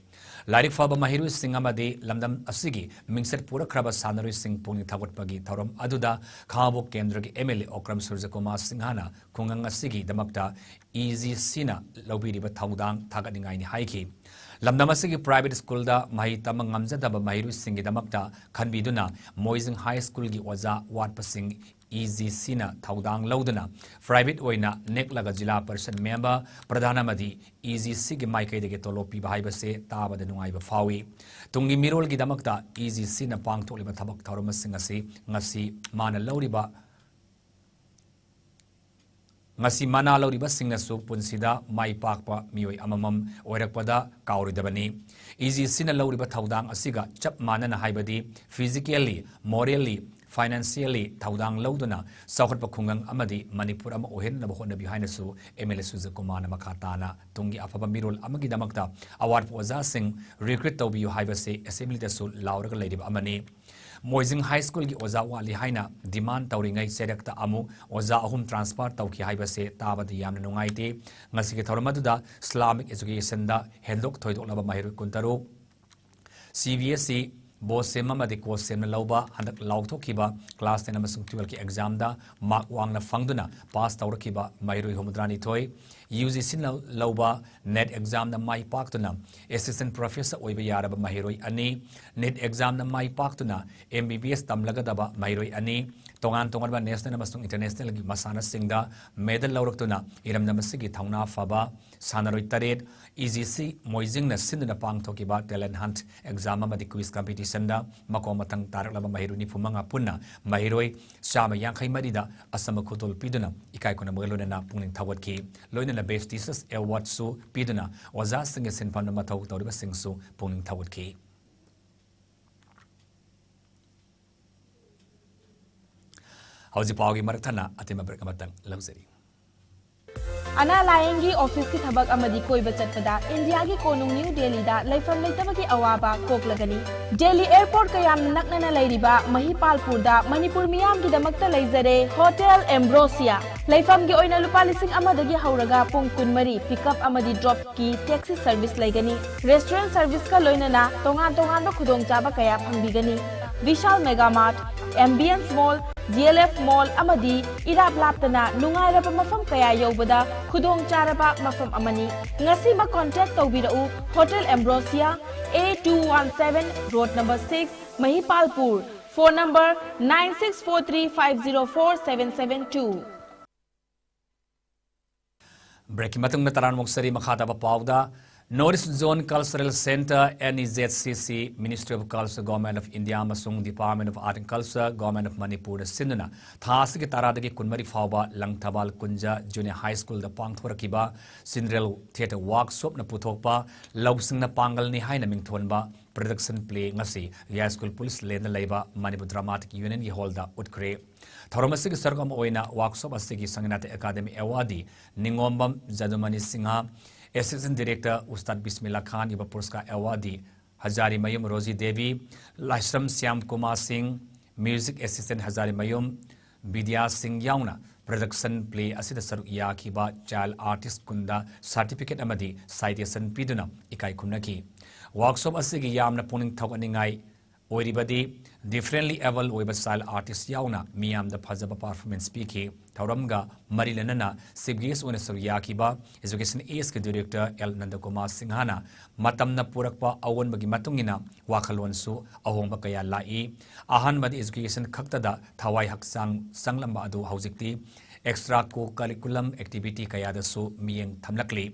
ꯂꯥꯏꯔꯤꯛ ꯐꯕ ꯃꯍꯩꯔꯣꯏꯁꯤꯡ ꯑꯃꯗꯤ ꯂꯝꯗꯝ ꯑꯁꯤꯒꯤ ꯃꯤꯡꯆꯠ ꯄꯨꯔꯛꯈ꯭ꯔꯕ ꯁꯥꯟꯅꯔꯣꯏꯁꯤꯡ ꯄꯨꯛꯅꯤꯡ ꯊꯧꯒꯠꯄꯒꯤ ꯊꯧꯔꯝ ꯑꯗꯨꯗ ꯈꯥꯉꯕꯣꯛ ꯀꯦꯟꯗ꯭ꯔꯒꯤ M L A ꯑꯣꯀ꯭ꯔꯝ ꯁꯨꯔꯖꯀꯨꯃꯥꯔ ꯁꯤꯡꯍꯅ ꯈꯨꯡꯒꯪ ꯑꯁꯤꯒꯤ ꯗꯃꯛꯇ E G C ꯅ ꯂꯧꯕꯤꯔꯤꯕ ꯊꯧꯗꯥꯡ ꯊꯥꯒꯠꯅꯤꯡꯉꯥꯏꯅꯤ ꯍꯥꯏꯈꯤ꯫ ꯂꯝꯗꯝ ꯑꯁꯤꯒꯤ private school ꯗ ꯃꯍꯩ ꯇꯝꯕ ꯉꯝꯖꯗꯕ ꯃꯍꯩꯔꯣꯏꯁꯤꯡꯒꯤꯗꯃꯛꯇ ꯈꯟꯕꯤꯗꯨꯅ ꯃꯣꯏꯖꯤꯡ High School ꯒꯤ ꯑꯣꯖꯥ ꯋꯥꯠꯄꯁꯤꯡ E G C ꯅ ꯊꯧꯗꯥꯡ ꯂꯧꯗꯨꯅ private ꯑꯣꯏꯅ ꯅꯦꯛꯂꯒ ꯖꯤꯂꯥ ꯄꯔꯤꯁꯗ member, ꯄ꯭ꯔꯙꯥꯟ ꯑꯃꯗꯤ E G C ꯒꯤ ꯃꯥꯏꯀꯩꯗꯒꯤ ꯇꯣꯂꯣꯞ ꯄꯤꯕ ꯍꯥꯏꯕꯁꯦ ꯇꯥꯕꯗ ꯅꯨꯡꯉꯥꯏꯕ ꯐꯥꯎꯏ꯫ ꯇꯨꯡꯒꯤ ꯃꯤꯔꯣꯜꯒꯤꯗꯃꯛꯇ E G C ꯅ ꯄꯥꯡꯊꯣꯛꯂꯤꯕ ꯊꯕꯛ ꯊꯧꯔꯝꯁꯤꯡ ꯑꯁꯤ ꯉꯁꯤ ꯃꯥꯅ ꯂꯧꯔꯤꯕ ꯉꯁꯤ ꯃꯅꯥ ꯂꯧꯔꯤꯕꯁꯤꯡꯅꯁꯨ ꯄꯨꯟꯁꯤꯗ ꯃꯥꯏ ꯄꯥꯛꯄ ꯃꯤꯑꯣꯏ ꯑꯃꯃꯝ ꯑꯣꯏꯔꯛꯄꯗ ꯀꯥꯎꯔꯣꯏꯗꯕꯅꯤ꯫ E G C ꯅ ꯂꯧꯔꯤꯕ ꯊꯧꯗꯥꯡ ꯑꯁꯤꯒ ꯆꯞ ꯃꯥꯟꯅꯅ, ꯍꯥꯏꯕꯗꯤ physically, morally, financially ꯊꯧꯗꯥꯡ ꯂꯧꯗꯨꯅ ꯆꯥꯎꯈꯠꯄ ꯈꯨꯡꯒꯪ ꯑꯃꯗꯤ ꯃꯅꯤꯄꯨꯔ ꯑꯃ ꯑꯣꯏꯍꯟꯅꯕ ꯍꯣꯠꯅꯕꯤꯌꯨ ꯍꯥꯏꯅꯁꯨ M L A ꯁꯨꯔꯖꯀꯨꯃꯥꯔꯅ ꯃꯈꯥ ꯇꯥꯅ ꯇꯨꯡꯒꯤ ꯑꯐꯕ ꯃꯤꯔꯣꯜ ꯑꯃꯒꯤꯗꯃꯛꯇ ꯑꯋꯥꯠꯄ ꯑꯣꯖꯥꯁꯤꯡ recruit ꯇꯧꯕꯤꯌꯨ ꯍꯥꯏꯕꯁꯤ assembly ꯗꯁꯨ ꯂꯥꯎꯔꯒ ꯂꯩꯔꯤꯕ ꯑꯃꯅꯤ꯫ ꯃꯣꯏꯖꯤꯡ High School ꯒꯤ ꯑꯣꯖꯥ ꯋꯥꯠꯂꯤ ꯍꯥꯏꯅ demand ꯇꯧꯔꯤꯉꯩ ꯆꯩꯔꯛꯇ ꯑꯃꯨꯛ ꯑꯣꯖꯥ ꯑꯍꯨꯝ transfer ꯇꯧꯈꯤ ꯍꯥꯏꯕꯁꯦ ꯇꯥꯕꯗ ꯌꯥꯝꯅ ꯅꯨꯡꯉꯥꯏꯇꯦ꯫ ꯉꯁꯤꯒꯤ ꯊꯧꯔꯝ ꯑꯗꯨꯗ Islamic Education ꯗ ꯍꯦꯟꯗꯣꯛ ꯊꯣꯏꯗꯣꯛꯂꯕ ꯃꯍꯩꯔꯣꯏ ꯀꯨꯟꯇꯔꯨꯛ, C B S E ꯕꯣꯁꯦꯝ ꯑꯃꯗꯤ ꯀꯣꯁꯦꯝꯅ ꯂꯧꯕ ꯍꯟꯗꯛ ꯂꯥꯎꯊꯣꯛꯈꯤꯕ class ten ꯑꯃꯁꯨꯡ twelve ꯀꯤ exam ꯗ mark ꯋꯥꯡꯅ ꯐꯪꯗꯨꯅ pass ꯇꯧꯔꯛꯈꯤꯕ ꯃꯍꯩꯔꯣꯏ ꯍꯨꯝꯐꯨꯇꯔꯥꯅꯤꯊꯣꯏ, UGC ꯅ ꯂꯧꯕ NET exam ꯗ ꯃꯥꯏ ꯄꯥꯛꯇꯨꯅ assistant professor ꯑꯣꯏꯕ ꯌꯥꯔꯕ ꯃꯍꯩꯔꯣꯏ ꯑꯅꯤ, NEET exam ꯗ ꯃꯥꯏ ꯄꯥꯛꯇꯨꯅ MBBS ꯇꯝꯂꯒꯗꯕ ꯃꯍꯩꯔꯣꯏ ꯑꯅꯤ, ꯇꯣꯉꯥꯟ ꯇꯣꯉꯥꯟꯕ national ꯑꯃꯁꯨꯡ international ꯒꯤ ꯃꯁꯥꯟꯅꯁꯤꯡꯗ medal ꯂꯧꯔꯛꯇꯨꯅ ꯏꯔꯝꯗꯝ ꯑꯁꯤꯒꯤ ꯊꯧꯅꯥ ꯐꯕ ꯁꯥꯟꯅꯔꯣꯏ ꯇꯔꯦꯠ, UGC ꯃꯣꯏꯖꯤꯡꯅ ꯁꯤꯟꯗꯨꯅ ꯄꯥꯡꯊꯣꯛꯈꯤꯕ talent hunt exam ꯑꯃꯗꯤ quiz competition ꯗ ꯃꯀꯣꯛ ꯃꯊꯪ ꯇꯥꯔꯛꯂꯕ ꯃꯍꯩꯔꯣꯏ ꯅꯤꯐꯨ ꯃꯉꯥ ꯄꯨꯟꯅ ꯃꯍꯩꯔꯣꯏ ꯆꯥꯝꯃ ꯌꯥꯡꯈꯩ ꯃꯔꯤꯗ ꯑꯆꯝꯕ ꯈꯨꯗꯣꯜ ꯄꯤꯗꯨꯅ ꯏꯀꯥꯏ ꯈꯨꯝꯅꯕꯒ ꯂꯣꯏꯅꯅ ꯄꯨꯛꯅꯤꯡ ꯊꯧꯒꯠꯈꯤ꯫ ꯂꯣꯏꯅꯅ Best Teachers Award ꯁꯨ ꯄꯤꯗꯨꯅ ꯑꯣꯖꯥꯁꯤꯡꯒꯤ ꯁꯤꯟꯐꯝꯗ ꯃꯊꯧ ꯇꯧꯔꯤꯕꯁꯤꯡꯁꯨ ꯄꯨꯛꯅꯤꯡ ꯊꯧꯒꯠꯈꯤ꯫ ꯍꯧꯖꯤꯛ ꯄꯥꯎꯒꯤ ꯃꯔꯛ ꯊꯠꯅ ꯑꯇꯦꯟꯕ break ꯑꯃꯇꯪ ꯂꯧꯖꯔꯤ꯫ ꯑꯅꯥ ꯂꯥꯌꯦꯡꯒꯤ office ꯀꯤ ꯊꯕꯛ ꯑꯃꯗꯤ ꯀꯣꯏꯕ ꯆꯠꯄꯗ ꯏꯟꯗꯤꯌꯥꯒꯤ ꯀꯣꯅꯨꯡ ꯅ꯭ꯌꯨ ꯗꯦꯜꯂꯤꯗ ꯂꯩꯐꯝ ꯂꯩꯇꯕꯒꯤ ꯑꯋꯥꯕ ꯀꯣꯛꯂꯒꯅꯤ꯫ ꯗꯦꯜꯂꯤ airport ꯀ ꯌꯥꯝꯅ ꯅꯛꯅꯅ ꯂꯩꯔꯤꯕ ꯃꯍꯤꯄꯥꯜꯄꯨꯔꯗ ꯃꯅꯤꯄꯨꯔ ꯃꯤꯌꯥꯝꯒꯤꯗꯃꯛꯇ ꯂꯩꯖꯔꯦ Hotel Ambrosia꯫ ꯂꯩꯐꯝꯒꯤ ꯑꯣꯏꯅ ꯂꯨꯄꯥ ꯂꯤꯁꯤꯡ ꯑꯃꯗꯒꯤ ꯍꯧꯔꯒ ꯄꯨꯡ ꯀꯨꯟꯃꯔꯤ pick up ꯑꯃꯗꯤ drop ꯀꯤ taxi service ꯂꯩꯒꯅꯤ꯫ Restaurant service ꯀ ꯂꯣꯏꯅꯅ ꯇꯣꯉꯥꯟ ꯇꯣꯉꯥꯟꯕ ꯈꯨꯗꯣꯡꯆꯥꯕ ꯀꯌꯥ ꯐꯪꯕꯤꯒꯅꯤ꯫ Vishal Mega Mart, Ambience Mall, DLF Mall ꯑꯃꯗꯤ ꯏꯔꯥꯞ ꯂꯥꯞꯇꯅ ꯅꯨꯡꯉꯥꯏꯔꯕ ꯃꯐꯝ ꯀꯌꯥ ꯌꯧꯕꯗ ꯈꯨꯗꯣꯡ ꯆꯥꯔꯕ ꯃꯐꯝ ꯑꯃꯅꯤ꯫ ꯉꯁꯤꯃꯛ contact ꯇꯧꯕꯤꯔꯛꯎ꯫ Hotel Ambrosia, A two one seven, road number six, ꯃꯍꯤꯄꯥꯜꯄꯨꯔ꯫ Phone number nine six four three five zero four seven seven two꯫ Break ꯀꯤ ꯃꯇꯨꯡꯗ ꯇꯔꯥꯝꯅ ꯑꯣꯛꯆꯔꯤ꯫ ꯃꯈꯥ ꯇꯥꯕ ꯄꯥꯎꯗ, North East Zone Cultural Centre, NEZCC, Ministry of Culture, Government of India ꯑꯃꯁꯨꯡ Department of Art and Culture, Government of Manipur ꯅ ꯁꯤꯟꯗꯨꯅ ꯊꯥ ꯑꯁꯤꯒꯤ ꯇꯔꯥꯗꯒꯤ ꯀꯨꯟꯃꯔꯤ ꯐꯥꯎꯕ ꯂꯪꯊꯕꯥꯜ ꯀꯨꯟꯖ Junior High School ꯗ ꯄꯥꯡꯊꯣꯔꯛꯈꯤꯕ Cinderella Theatre Workshop ꯅ ꯄꯨꯊꯣꯛꯄ ꯂꯧꯁꯤꯡꯅ ꯄꯥꯡꯒꯜꯅꯤ ꯍꯥꯏꯅ ꯃꯤꯡꯊꯣꯟꯕ production play ꯉꯁꯤ ꯌꯥꯏꯁ꯭ꯀꯨꯜ ꯄꯨꯂꯤꯁ ꯂꯦꯟꯗ ꯂꯩꯕ ꯃꯅꯤꯄꯨꯔ Dramatic Union ꯒꯤ hall ꯗ ꯎꯠꯈ꯭ꯔꯦ꯫ ꯊꯧꯔꯝ ꯑꯁꯤꯒꯤ ꯁꯔꯨꯛ ꯑꯃ ꯑꯣꯏꯅ workshop ꯑꯁꯤꯒꯤ ꯁꯪꯒꯤꯅꯥꯇ academy awardee ꯅꯤꯉꯣꯝꯕꯝ ꯖꯗꯨꯃꯅꯤ Singh, Assistant Director ꯎꯁꯇꯥꯗ ꯕꯤꯁꯃꯤꯜꯂꯥ ꯈꯥꯟ ꯌꯨꯕ ꯄꯨꯔꯁꯀꯥꯔ awardee ꯍꯖꯥꯔꯤꯃꯌꯨꯝ ꯔꯣꯖꯤ ꯗꯦꯕꯤ, ꯂꯥꯏꯁ꯭ꯔꯝ ꯁ꯭ꯌꯥꯝ ꯀꯨꯃꯥꯔ ꯁꯤꯡ, Music Assistant ꯍꯖꯥꯔꯤꯃꯌꯨꯝ ꯕꯤꯗ꯭ꯌꯥ ꯁꯤꯡ ꯌꯥꯎꯅ production play ꯑꯁꯤꯗ ꯁꯔꯨꯛ ꯌꯥꯈꯤꯕ child artist ꯀꯨꯟꯗ certificate ꯑꯃꯗꯤ citation ꯄꯤꯗꯨꯅ ꯏꯀꯥꯏ ꯈꯨꯝꯅꯈꯤ꯫ Workshop ꯑꯁꯤꯒꯤ ꯌꯥꯝꯅ ꯄꯨꯛꯅꯤꯡ ꯊꯧꯒꯠꯅꯤꯡꯉꯥꯏ ꯑꯣꯏꯔꯤꯕꯗꯤ differently abled ꯑꯣꯏꯕ child artist ꯌꯥꯎꯅ ꯃꯤꯌꯥꯝꯗ ꯐꯖꯕ performance ꯄꯤꯈꯤ꯫ ꯊꯧꯔꯝꯒ ꯃꯔꯤ ꯂꯩꯅꯅ chief guest ꯑꯣꯏꯅ ꯁꯔꯨꯛ ꯌꯥꯈꯤꯕ Education Eastꯀꯤ director ꯑꯦꯜ ꯅꯟꯗꯀꯨꯃꯥꯔ ꯁꯤꯡꯍꯅ ꯃꯇꯝꯅ ꯄꯨꯔꯛꯄ ꯑꯑꯣꯟꯕꯒꯤ ꯃꯇꯨꯡ ꯏꯟꯅ ꯋꯥꯈꯜꯂꯣꯟꯁꯨ ꯑꯍꯣꯡꯕ ꯀꯌꯥ ꯂꯥꯛꯏ꯫ ꯑꯍꯥꯟꯕꯗ education ꯈꯛꯇꯗ ꯊꯋꯥꯏ ꯍꯛꯆꯥꯡ ꯆꯪꯂꯝꯕ ꯑꯗꯨ ꯍꯧꯖꯤꯛꯇꯤ extra co-curriculum activity ꯀꯌꯥꯗꯁꯨ ꯃꯤꯠꯌꯦꯡ ꯊꯝꯂꯛꯂꯤ꯫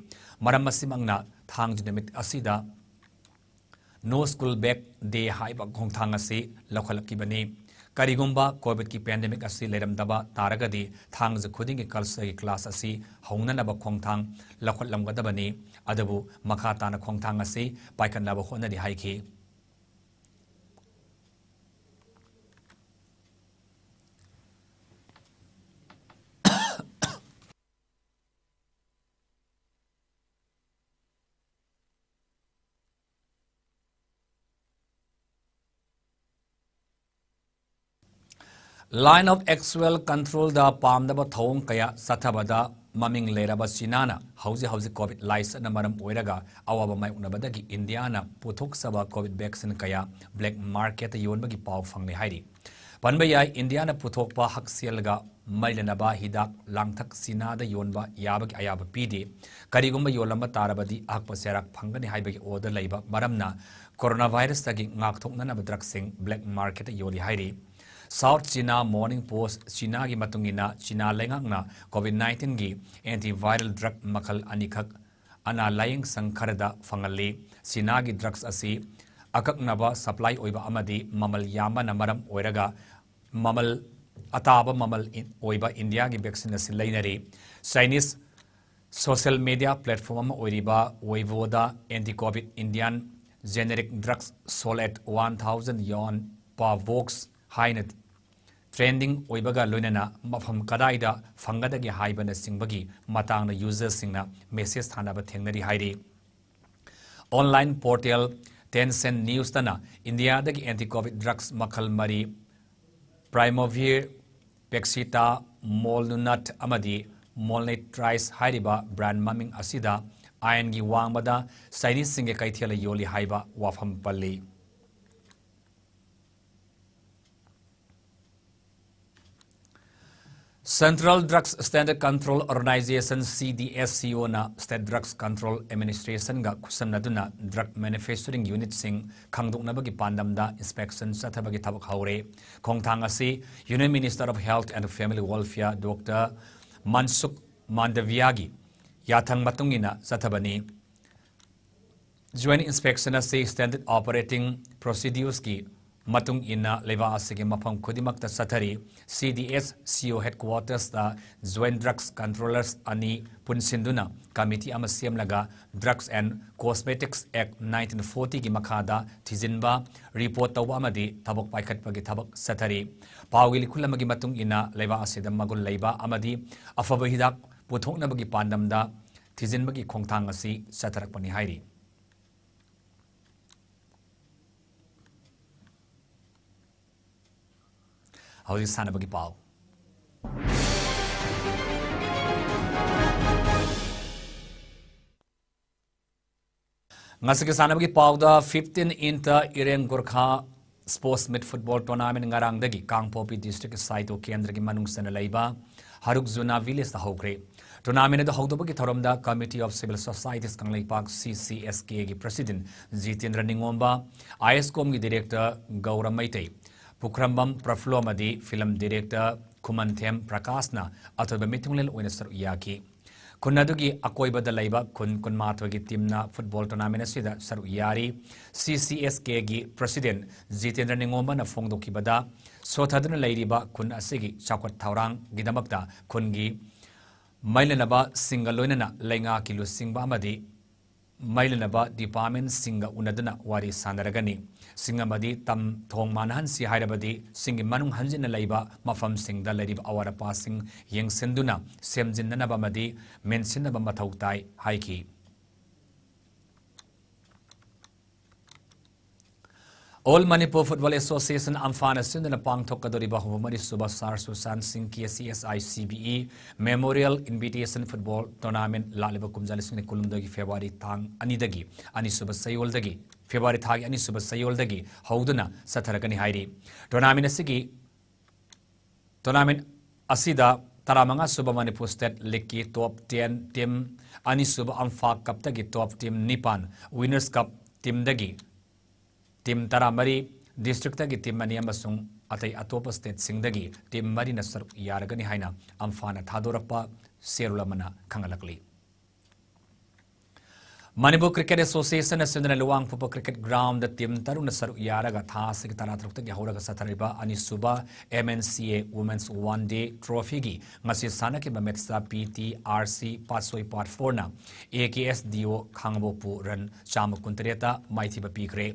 ꯃꯔꯝ ꯑꯁꯤꯃꯛꯅ ꯊꯥꯡꯖ ꯅꯨꯃꯤꯠ ꯑꯁꯤꯗ No School Bag Day ꯍꯥꯏꯕ ꯈꯣꯡꯊꯥꯡ ꯑꯁꯤ ꯂꯧꯈꯠꯂꯛꯈꯤꯕꯅꯤ꯫ ꯀꯔꯤꯒꯨꯝꯕ COVIDꯀꯤ pandemic ꯑꯁꯤ ꯂꯩꯔꯝꯗꯕ ꯇꯥꯔꯒꯗꯤ ꯊꯥꯡꯖ ꯈꯨꯗꯤꯡꯒꯤ cultureꯒꯤ class ꯑꯁꯤ ꯍꯧꯅꯅꯕ ꯈꯣꯡꯊꯥꯡ ꯂꯧꯈꯠꯂꯝꯒꯗꯕꯅꯤ꯫ ꯑꯗꯨꯕꯨ ꯃꯈꯥ ꯇꯥꯅ ꯈꯣꯡꯊꯥꯡ ꯑꯁꯤ ꯄꯥꯏꯈꯠꯅꯕ ꯍꯣꯠꯅꯔꯤ ꯍꯥꯏꯈꯤ꯫ Line of actual controlꯗ ꯄꯥꯝꯗꯕ ꯊꯧꯑꯣꯡ ꯀꯌꯥ ꯆꯠꯊꯕꯗ ꯃꯃꯤꯡ ꯂꯩꯔꯕ ꯆꯤꯅꯥꯅ ꯍꯧꯖꯤꯛ ꯍꯧꯖꯤꯛ COVID ꯂꯥꯏꯆꯠꯅ ꯃꯔꯝ ꯑꯣꯏꯔꯒ ꯑꯋꯥꯕ ꯃꯥꯌꯣꯛꯅꯕꯗꯒꯤ ꯏꯟꯗꯤꯌꯥꯅ ꯄꯨꯊꯣꯛꯆꯕ COVID vaccine ꯀꯌꯥ black marketꯇ ꯌꯣꯟꯕꯒꯤ ꯄꯥꯎ ꯐꯪꯂꯦ ꯍꯥꯏꯔꯤ꯫ ꯄꯟꯕ ꯌꯥꯏ, ꯏꯟꯗꯤꯌꯥꯅ ꯄꯨꯊꯣꯛꯄ ꯍꯛꯁꯦꯜꯒ ꯃꯔꯤ ꯂꯩꯅꯕ ꯍꯤꯗꯥꯛ ꯂꯥꯡꯊꯛ ꯆꯤꯅꯥꯗ ꯌꯣꯟꯕ ꯌꯥꯕꯒꯤ ꯑꯌꯥꯕ ꯄꯤꯗꯦ꯫ ꯀꯔꯤꯒꯨꯝꯕ ꯌꯣꯜꯂꯝꯕ ꯇꯥꯔꯕꯗꯤ ꯑꯍꯛꯄ ꯆꯩꯔꯥꯛ ꯐꯪꯒꯅꯤ ꯍꯥꯏꯕꯒꯤ order ꯂꯩꯕ ꯃꯔꯝꯅ coronavirusꯇꯒꯤ ꯉꯥꯛꯊꯣꯛꯅꯅꯕ drugꯁꯤꯡ black marketꯇ ꯌꯣꯜꯂꯤ ꯍꯥꯏꯔꯤ꯫ South China Morning Post Chinaꯒꯤ ꯃꯇꯨꯡ ꯏꯟꯅ, ꯆꯤꯅꯥ ꯂꯩꯉꯥꯛꯅ COVID nineteenꯒꯤ antiviral drug ꯃꯈꯜ ꯑꯅꯤꯈꯛ ꯑꯅꯥ ꯂꯥꯌꯦꯡ ꯁꯪ ꯈꯔꯗ ꯐꯪꯍꯜꯂꯤ꯫ ꯆꯤꯅꯥꯒꯤ drugs ꯑꯁꯤ ꯑꯀꯛꯅꯕ supply ꯑꯣꯏꯕ ꯑꯃꯗꯤ ꯃꯃꯜ ꯌꯥꯝꯕꯅ ꯃꯔꯝ ꯑꯣꯏꯔꯒ ꯃꯃꯜ, ꯑꯇꯥꯕ ꯃꯃꯜ ꯏ-, ꯑꯣꯏꯕ ꯏꯟꯗꯤꯌꯥꯒꯤ vaccine ꯑꯁꯤ ꯂꯩꯅꯔꯤ꯫ Chinese social media platform ꯑꯃ ꯑꯣꯏꯔꯤꯕ Weiboꯗ anti-COVID Indian generic drugs sold at one thousand yuan per box ꯍꯥꯏꯅ trending ꯑꯣꯏꯕꯒ ꯂꯣꯏꯅꯅ ꯃꯐꯝ ꯀꯗꯥꯏꯗ ꯐꯪꯒꯗꯒꯦ ꯍꯥꯏꯕꯅꯆꯤꯡꯕꯒꯤ ꯃꯇꯥꯡꯗ userꯁꯤꯡꯅ message ꯊꯥꯅꯕ ꯊꯦꯡꯅꯔꯤ ꯍꯥꯏꯔꯤ꯫ Online portal Tencent Newsꯇꯅ ꯏꯟꯗꯤꯌꯥꯗꯒꯤ anti-COVID drugs ꯃꯈꯜ ꯃꯔꯤ, Primovir, Pexita, Molnunat ꯑꯃꯗꯤ Molnitrise ꯍꯥꯏꯔꯤꯕ brand ꯃꯃꯤꯡ ꯑꯁꯤꯗ ꯑꯥꯏꯟꯒꯤ ꯋꯥꯡꯃꯗ Chineseꯁꯤꯡꯒꯤ ꯀꯩꯊꯦꯜꯗ ꯌꯣꯜꯂꯤ ꯍꯥꯏꯕ ꯋꯥꯐꯝ ꯄꯜꯂꯤ꯫ Central Drugs Standard Control Organization, C D S C O, ꯅ State Drugs Control Administration ꯒ ꯈꯨꯠꯁꯝꯅꯗꯨꯅ drug manufacturing unit ꯁꯤꯡ ꯈꯪꯗꯣꯛꯅꯕꯒꯤ ꯄꯥꯟꯗꯝꯗ inspection ꯆꯠꯊꯕꯒꯤ ꯊꯕꯛ ꯍꯧꯔꯦ꯫ ꯈꯣꯡꯊꯥꯡ ꯑꯁꯤ Union Minister of Health and Family Welfare Doctor Mansukh Mandaviya ꯒꯤ ꯌꯥꯊꯪ ꯃꯇꯨꯡ ꯏꯟꯅ ꯆꯠꯊꯕꯅꯤ꯫ Joint inspection ꯑꯁꯤ standard operating procedures ꯀꯤ ꯃꯇꯨꯡ ꯏꯟꯅ ꯂꯩꯕꯥꯛ ꯑꯁꯤꯒꯤ ꯃꯐꯝ ꯈꯨꯗꯤꯡꯃꯛꯇ ꯆꯠꯊꯔꯤ꯫ C D S C O headquarters ꯇ Joint Drugs Controllers ꯑꯅꯤ ꯄꯨꯟꯁꯤꯟꯗꯨꯅ committee ꯑꯃ ꯁꯦꯝꯂꯒ Drugs and Cosmetics Act nineteen forty ꯒꯤ ꯃꯈꯥꯗ ꯊꯤꯖꯤꯟꯕ, report ꯇꯧꯕ ꯑꯃꯗꯤ ꯊꯕꯛ ꯄꯥꯏꯈꯠꯄꯒꯤ ꯊꯕꯛ ꯆꯠꯊꯔꯤ꯫ ꯄꯥꯎꯒꯤ ꯂꯤꯈꯨꯜ ꯑꯃꯒꯤ ꯃꯇꯨꯡ ꯏꯟꯅ, ꯂꯩꯕꯥꯛ ꯑꯁꯤꯗ ꯃꯒꯨꯟ ꯂꯩꯕ ꯑꯃꯗꯤ ꯑꯐꯕ ꯍꯤꯗꯥꯛ ꯄꯨꯊꯣꯛꯅꯕꯒꯤ ꯄꯥꯟꯗꯝꯗ ꯊꯤꯖꯤꯟꯕꯒꯤ ꯈꯣꯡꯊꯥꯡ ꯑꯁꯤ ꯆꯠꯊꯔꯛꯄꯅꯤ ꯍꯥꯏꯔꯤ꯫ ꯍꯧꯖꯤꯛ ꯁꯥꯟꯅꯕꯒꯤ ꯄꯥꯎ꯫ ꯉꯁꯤꯒꯤ ꯁꯥꯟꯅꯕꯒꯤ ꯄꯥꯎꯗ, fifteen into Iran Gorkha Sports Meet Football Tournament ꯉꯔꯥꯡꯗꯒꯤ ꯀꯥꯡꯄꯣꯛꯄꯤ district ꯁꯥꯏꯇꯣ ꯀꯦꯟꯗ꯭ꯔꯒꯤ ꯃꯅꯨꯡ ꯆꯟꯅ ꯂꯩꯕ ꯍꯔꯨꯛ ꯖꯨꯅꯥ village ꯇ ꯍꯧꯈ꯭ꯔꯦ꯫ Tournament ꯑꯗꯨ ꯍꯧꯗꯣꯛꯄꯒꯤ ꯊꯧꯔꯝꯗ Committee of Civil Societies Kangleipak, C C S K ꯒꯤ President ꯖꯤꯇꯦꯟꯗ꯭ꯔ ꯅꯤꯉꯣꯝꯕ, ISCOM ꯒꯤ Director ꯒꯧꯔ ꯃꯩꯇꯩ, ꯄꯨꯈ꯭ꯔꯝꯕꯝ ꯄ꯭ꯔꯐꯨꯜꯂꯣ ꯑꯃꯗꯤ Film Director ꯈꯨꯃꯟꯊꯦꯝ ꯄ꯭ꯔꯀꯥꯁꯅ ꯑꯊꯣꯏꯕ ꯃꯤꯊꯨꯡꯂꯦꯟ ꯑꯣꯏꯅ ꯁꯔꯨꯛ ꯌꯥꯈꯤ꯫ ꯈꯨꯟ ꯑꯗꯨꯒꯤ ꯑꯀꯣꯏꯕꯗ ꯂꯩꯕ ꯈꯨꯟ ꯀꯨꯟꯃꯥꯊꯣꯏꯒꯤ team ꯅ football tournament ꯑꯁꯤꯗ ꯁꯔꯨꯛ ꯌꯥꯔꯤ꯫ C C S K ꯒꯤ President ꯖꯤꯇꯦꯟꯗ꯭ꯔ ꯅꯤꯉꯣꯝꯕꯅ ꯐꯣꯡꯗꯣꯛꯈꯤꯕꯗ, ꯁꯣꯊꯗꯨꯅ ꯂꯩꯔꯤꯕ ꯈꯨꯟ ꯑꯁꯤꯒꯤ ꯆꯥꯎꯈꯠ ꯊꯧꯔꯥꯡꯒꯤꯗꯃꯛꯇ ꯈꯨꯟꯒꯤ ꯃꯩꯂꯩꯅꯕꯁꯤꯡꯒ ꯂꯣꯏꯅꯅ ꯂꯩꯉꯥꯛꯀꯤ ꯂꯨꯆꯤꯡꯕ ꯑꯃꯗꯤ ꯃꯩꯂꯩꯅꯕ department ꯁꯤꯡꯒ ꯎꯅꯗꯨꯅ ꯋꯥꯔꯤ ꯁꯥꯟꯅꯔꯒꯅꯤ꯫ ꯁꯤꯡ ꯑꯃꯗꯤ ꯇꯝ ꯊꯣꯡ ꯃꯥꯟꯅꯍꯟꯁꯤ ꯍꯥꯏꯔꯕꯗꯤ ꯁꯤꯡꯒꯤ ꯃꯅꯨꯡ ꯍꯟꯖꯤꯟꯅ ꯂꯩꯕ ꯃꯐꯝꯁꯤꯡꯗ ꯂꯩꯔꯤꯕ ꯑꯋꯥꯠ ꯑꯄꯥꯁꯤꯡ ꯌꯦꯡꯁꯤꯟꯗꯨꯅ ꯁꯦꯝꯖꯤꯟꯅꯅꯕ ꯑꯃꯗꯤ ꯃꯦꯟꯁꯤꯟꯅꯕ ꯃꯊꯧ ꯇꯥꯏ ꯍꯥꯏꯈꯤ꯫ All Manipur Football Association, ꯑꯝꯐꯥꯅ ꯁꯤꯟꯗꯨꯅ ꯄꯥꯡꯊꯣꯛꯀꯗꯧꯔꯤꯕ ꯍꯨꯝꯐꯨ ꯃꯔꯤ ꯁꯨꯕ ꯁꯥꯔ ꯁꯨꯁꯥꯟ ꯁꯤꯡ K C S I C B E Memorial Invitation Football Tournament ꯂꯥꯛꯂꯤꯕ ꯀꯨꯝꯖꯥ ꯂꯤꯁꯤꯡ ꯑꯅꯤ ꯀꯨꯟꯍꯨꯝꯗꯣꯏꯒꯤ February ꯊꯥꯡ ꯑꯅꯤꯗꯒꯤ ꯑꯅꯤꯁꯨꯕ ꯆꯌꯣꯜꯗꯒꯤ, February ꯊꯥꯒꯤ ꯑꯅꯤꯁꯨꯕ ꯆꯌꯣꯜꯗꯒꯤ ꯍꯧꯗꯨꯅ ꯆꯠꯊꯔꯛꯀꯅꯤ ꯍꯥꯏꯔꯤ꯫ Tournament ꯑꯁꯤꯒꯤ, tournament ꯑꯁꯤꯗ ꯇꯔꯥꯃꯉꯥ ꯁꯨꯕ Manipur State Leagueꯀꯤ top ten team, ꯑꯅꯤꯁꯨꯕ ꯑꯝꯐꯥ Cupꯇꯒꯤ top team ꯅꯤꯄꯥꯟ, Winners Cup teamꯗꯒꯤ team ꯇꯔꯥꯃꯔꯤ, districtꯇꯒꯤ team ꯑꯅꯤ ꯑꯃꯁꯨꯡ ꯑꯇꯩ ꯑꯇꯣꯞꯄ stateꯁꯤꯡꯗꯒꯤ team ꯃꯔꯤꯅ ꯁꯔꯨꯛ ꯌꯥꯔꯒꯅꯤ ꯍꯥꯏꯅ ꯑꯝꯐꯥꯅ ꯊꯥꯗꯣꯔꯛꯄ ꯁꯦꯔꯨꯜ ꯑꯃꯅ ꯈꯪꯍꯜꯂꯛꯂꯤ꯫ ꯃꯅꯤꯄꯨꯔ Cricket Associationꯅ ꯁꯤꯟꯗꯨꯅ ꯂꯨꯋꯥꯡꯄꯣꯛꯄ cricket groundꯗ team ꯇꯔꯨꯛꯅ ꯁꯔꯨꯛ ꯌꯥꯔꯒ ꯊꯥ ꯑꯁꯤꯒꯤ ꯇꯔꯥꯇꯔꯨꯛꯇꯒꯤ ꯍꯧꯔꯒ ꯆꯠꯊꯔꯤꯕ ꯑꯅꯤꯁꯨꯕ M N C A Women's One Day Trophyꯒꯤ ꯉꯁꯤ ꯁꯥꯟꯅꯈꯤꯕ matchꯇ P T R C Patsoi Part fourꯅ A K S D O ꯈꯥꯉꯕꯣꯛꯄꯨ run ꯆꯥꯝꯃ ꯀꯨꯟꯇꯔꯦꯠꯇ ꯃꯥꯏꯊꯤꯕ ꯄꯤꯈ꯭ꯔꯦ꯫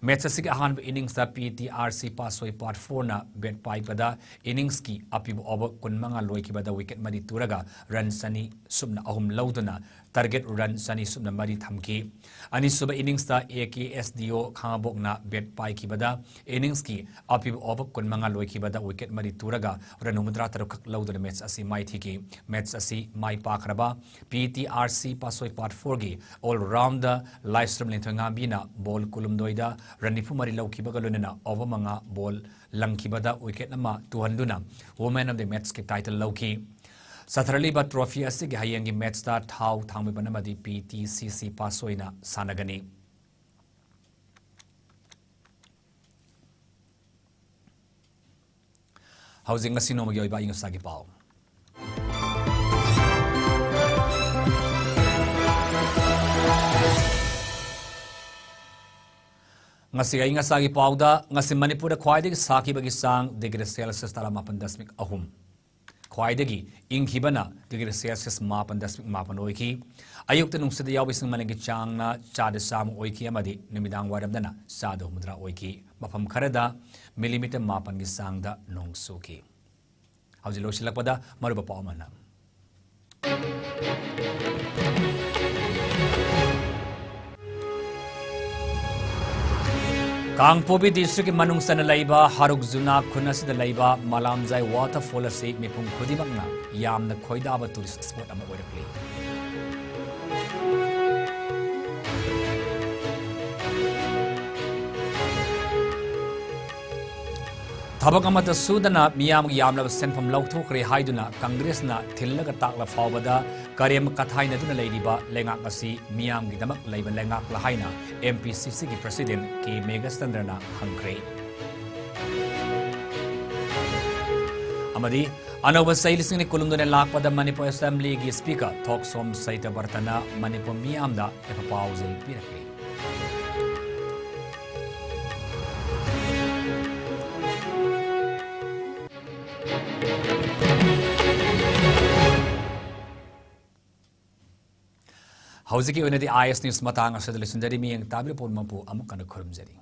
Match ꯑꯁꯤꯒꯤ ꯑꯍꯥꯟꯕ inningsꯇ P T R C ꯄꯥꯠꯁꯣꯏ Part fourꯅ bat ꯄꯥꯏꯕꯗ inningsꯀꯤ ꯑꯄꯤꯕ over ꯀꯨꯟꯃꯉꯥ ꯂꯣꯏꯈꯤꯕꯗ wicket ꯃꯔꯤ ꯇꯨꯔꯒ run ꯆꯅꯤ ꯁꯨꯞꯅ ꯑꯍꯨꯝ ꯂꯧꯗꯨꯅ target run ꯆꯅꯤ ꯁꯨꯞꯅ ꯃꯔꯤ ꯊꯝꯈꯤ꯫ ꯑꯅꯤꯁꯨꯕ inningsꯇ A K S D O ꯈꯥꯉꯕꯣꯛꯅ bat ꯄꯥꯏꯈꯤꯕꯗ inningsꯀꯤ ꯑꯄꯤꯕ over ꯀꯨꯟꯃꯉꯥ ꯂꯣꯏꯈꯤꯕꯗ wicket ꯃꯔꯤ ꯇꯨꯔꯒ run ꯍꯨꯝꯐꯨꯇꯔꯥ ꯇꯔꯨꯛ ꯈꯛ ꯂꯧꯗꯨꯅ match ꯑꯁꯤ ꯃꯥꯏꯊꯤꯈꯤ꯫ Match ꯑꯁꯤ ꯃꯥꯏ ꯄꯥꯛꯈ꯭ꯔꯕ P T R C ꯄꯥꯠꯁꯣꯏ Part fourꯒꯤ all rounder ꯂꯥꯏꯁ꯭ꯔꯝ ꯂꯤꯟꯊꯣꯏꯉꯥꯝꯕꯤꯅ ball ꯀꯨꯟꯍꯨꯝꯗꯣꯏꯗ run ꯅꯤꯐꯨ ꯃꯔꯤ ꯂꯧꯈꯤꯕꯒ ꯂꯣꯏꯅꯅ over ꯃꯉꯥ ball ꯂꯪꯈꯤꯕꯗ wicket ꯑꯃ ꯇꯨꯍꯟꯗꯨꯅ Woman of the Matchꯀꯤ title ꯂꯧꯈꯤ꯫ ꯆꯠꯊꯔꯛꯂꯤꯕ trophy ꯑꯁꯤꯒꯤ ꯍꯌꯦꯡꯒꯤ matchꯇ ꯊꯥꯎ ꯊꯥꯡꯃꯩꯕꯟ ꯑꯃꯗꯤ P T C C ꯄꯥꯠꯁꯣꯏꯅ ꯁꯥꯟꯅꯒꯅꯤ꯫ ꯍꯧꯖꯤꯛ ꯉꯁꯤ ꯅꯣꯡꯃꯒꯤ ꯑꯣꯏꯕ ꯑꯏꯪ ꯑꯁꯥꯒꯤ ꯄꯥꯎ꯫ ꯉꯁꯤ ꯑꯏꯪ ꯑꯁꯥꯒꯤ ꯄꯥꯎꯗ, ꯉꯁꯤ ꯃꯅꯤꯄꯨꯔꯗ ꯈ꯭ꯋꯥꯏꯗꯒꯤ ꯁꯥꯈꯤꯕꯒꯤ ꯆꯥꯡ degree Celsius ꯇꯔꯥꯃꯥꯄꯟ ꯗꯁꯃꯤꯛ ꯑꯍꯨꯝ꯫ ꯈ꯭ꯋꯥꯏꯗꯒꯤ ꯏꯪꯈꯤꯕꯅ degree Celsius ꯃꯥꯄꯟ ꯗꯁꯃꯤꯛ ꯃꯥꯄꯟ ꯑꯣꯏꯈꯤ꯫ ꯑꯌꯨꯛꯇ ꯅꯨꯡꯁꯤꯠꯇ ꯌꯥꯎꯕ ꯏꯁꯤꯡ ꯃꯅꯤꯟꯒꯤ ꯆꯥꯡꯅ ꯆꯥꯗ ꯆꯥꯝꯃ ꯑꯣꯏꯈꯤ ꯑꯃꯗꯤ ꯅꯨꯃꯤꯗꯥꯡ ꯋꯥꯏꯔꯝꯗꯅ ꯆꯥꯗ ꯍꯨꯝꯐꯨꯇꯔꯥ ꯑꯣꯏꯈꯤ꯫ ꯃꯐꯝ ꯈꯔꯗ millimeter ꯃꯥꯄꯟꯒꯤ ꯆꯥꯡꯗ ꯅꯣꯡ ꯆꯨꯈꯤ꯫ ꯍꯧꯖꯤꯛ ꯂꯣꯏꯁꯤꯜꯂꯛꯄꯗ ꯃꯔꯨꯑꯣꯏꯕ ꯄꯥꯎ ꯑꯃꯅ, ꯀꯥꯡꯄꯣꯛꯄꯤ districtꯀꯤ ꯃꯅꯨꯡ ꯆꯟꯅ ꯂꯩꯕ ꯍꯔꯨꯛ ꯖꯨꯅꯥ ꯈꯨꯟ ꯑꯁꯤꯗ ꯂꯩꯕ ꯃꯂꯥꯝꯖꯥꯏ waterfall ꯑꯁꯤ ꯃꯤꯄꯨꯝ ꯈꯨꯗꯤꯡꯃꯛꯅ ꯌꯥꯝꯅ ꯈꯣꯏꯗꯥꯕ tourist spot ꯑꯃ ꯑꯣꯏꯔꯛꯂꯤ꯫ ꯊꯕꯛ ꯑꯃꯠꯇ ꯁꯨꯗꯅ ꯃꯤꯌꯥꯝꯒꯤ ꯌꯥꯝꯂꯕ ꯁꯦꯟꯐꯝ ꯂꯧꯊꯣꯛꯈ꯭ꯔꯦ ꯍꯥꯏꯗꯨꯅ ꯀꯪꯒ꯭ꯔꯦꯁꯅ ꯊꯤꯜꯂꯒ ꯇꯥꯛꯂ ꯐꯥꯎꯕꯗ ꯀꯔꯦꯝ ꯀꯊꯥꯏꯅꯗꯨꯅ ꯂꯩꯔꯤꯕ ꯂꯩꯉꯥꯛ ꯑꯁꯤ ꯃꯤꯌꯥꯝꯒꯤꯗꯃꯛ ꯂꯩꯕ ꯂꯩꯉꯥꯛꯂ ꯍꯥꯏꯅ M P C Cꯒꯤ president K ꯃꯦꯘꯆꯟꯗ꯭ꯔꯅ ꯍꯪꯈ꯭ꯔꯦ꯫ ꯑꯃꯗꯤ ꯑꯅꯧꯕ ꯆꯍꯤ ꯂꯤꯁꯤꯡ ꯑꯅꯤ ꯀꯨꯟꯍꯨꯝꯗꯣꯏꯅ ꯂꯥꯛꯄꯗ ꯃꯅꯤꯄꯨꯔ Assemblyꯒꯤ speaker ꯊꯣꯛꯁꯣꯝ ꯁꯩꯇꯕ꯭ꯔꯇꯅ ꯃꯅꯤꯄꯨꯔ ꯃꯤꯌꯥꯝꯗ ꯌꯥꯏꯐ ꯄꯥꯎꯖꯦꯜ ꯄꯤꯔꯛꯂꯤ꯫ ꯍꯧꯖꯤꯛꯀꯤ ꯑꯣꯏꯅꯗꯤ I S news ꯃꯇꯥꯡ ꯑꯁꯤꯗ ꯂꯣꯏꯁꯤꯟꯖꯔꯤ꯫ ꯃꯤꯠꯌꯦꯡ ꯇꯥꯕꯤꯔꯤꯕ ꯄꯨꯝꯅꯃꯛꯄꯨ ꯑꯃꯨꯛ ꯍꯟꯅ ꯈꯨꯔꯨꯝꯖꯔꯤ꯫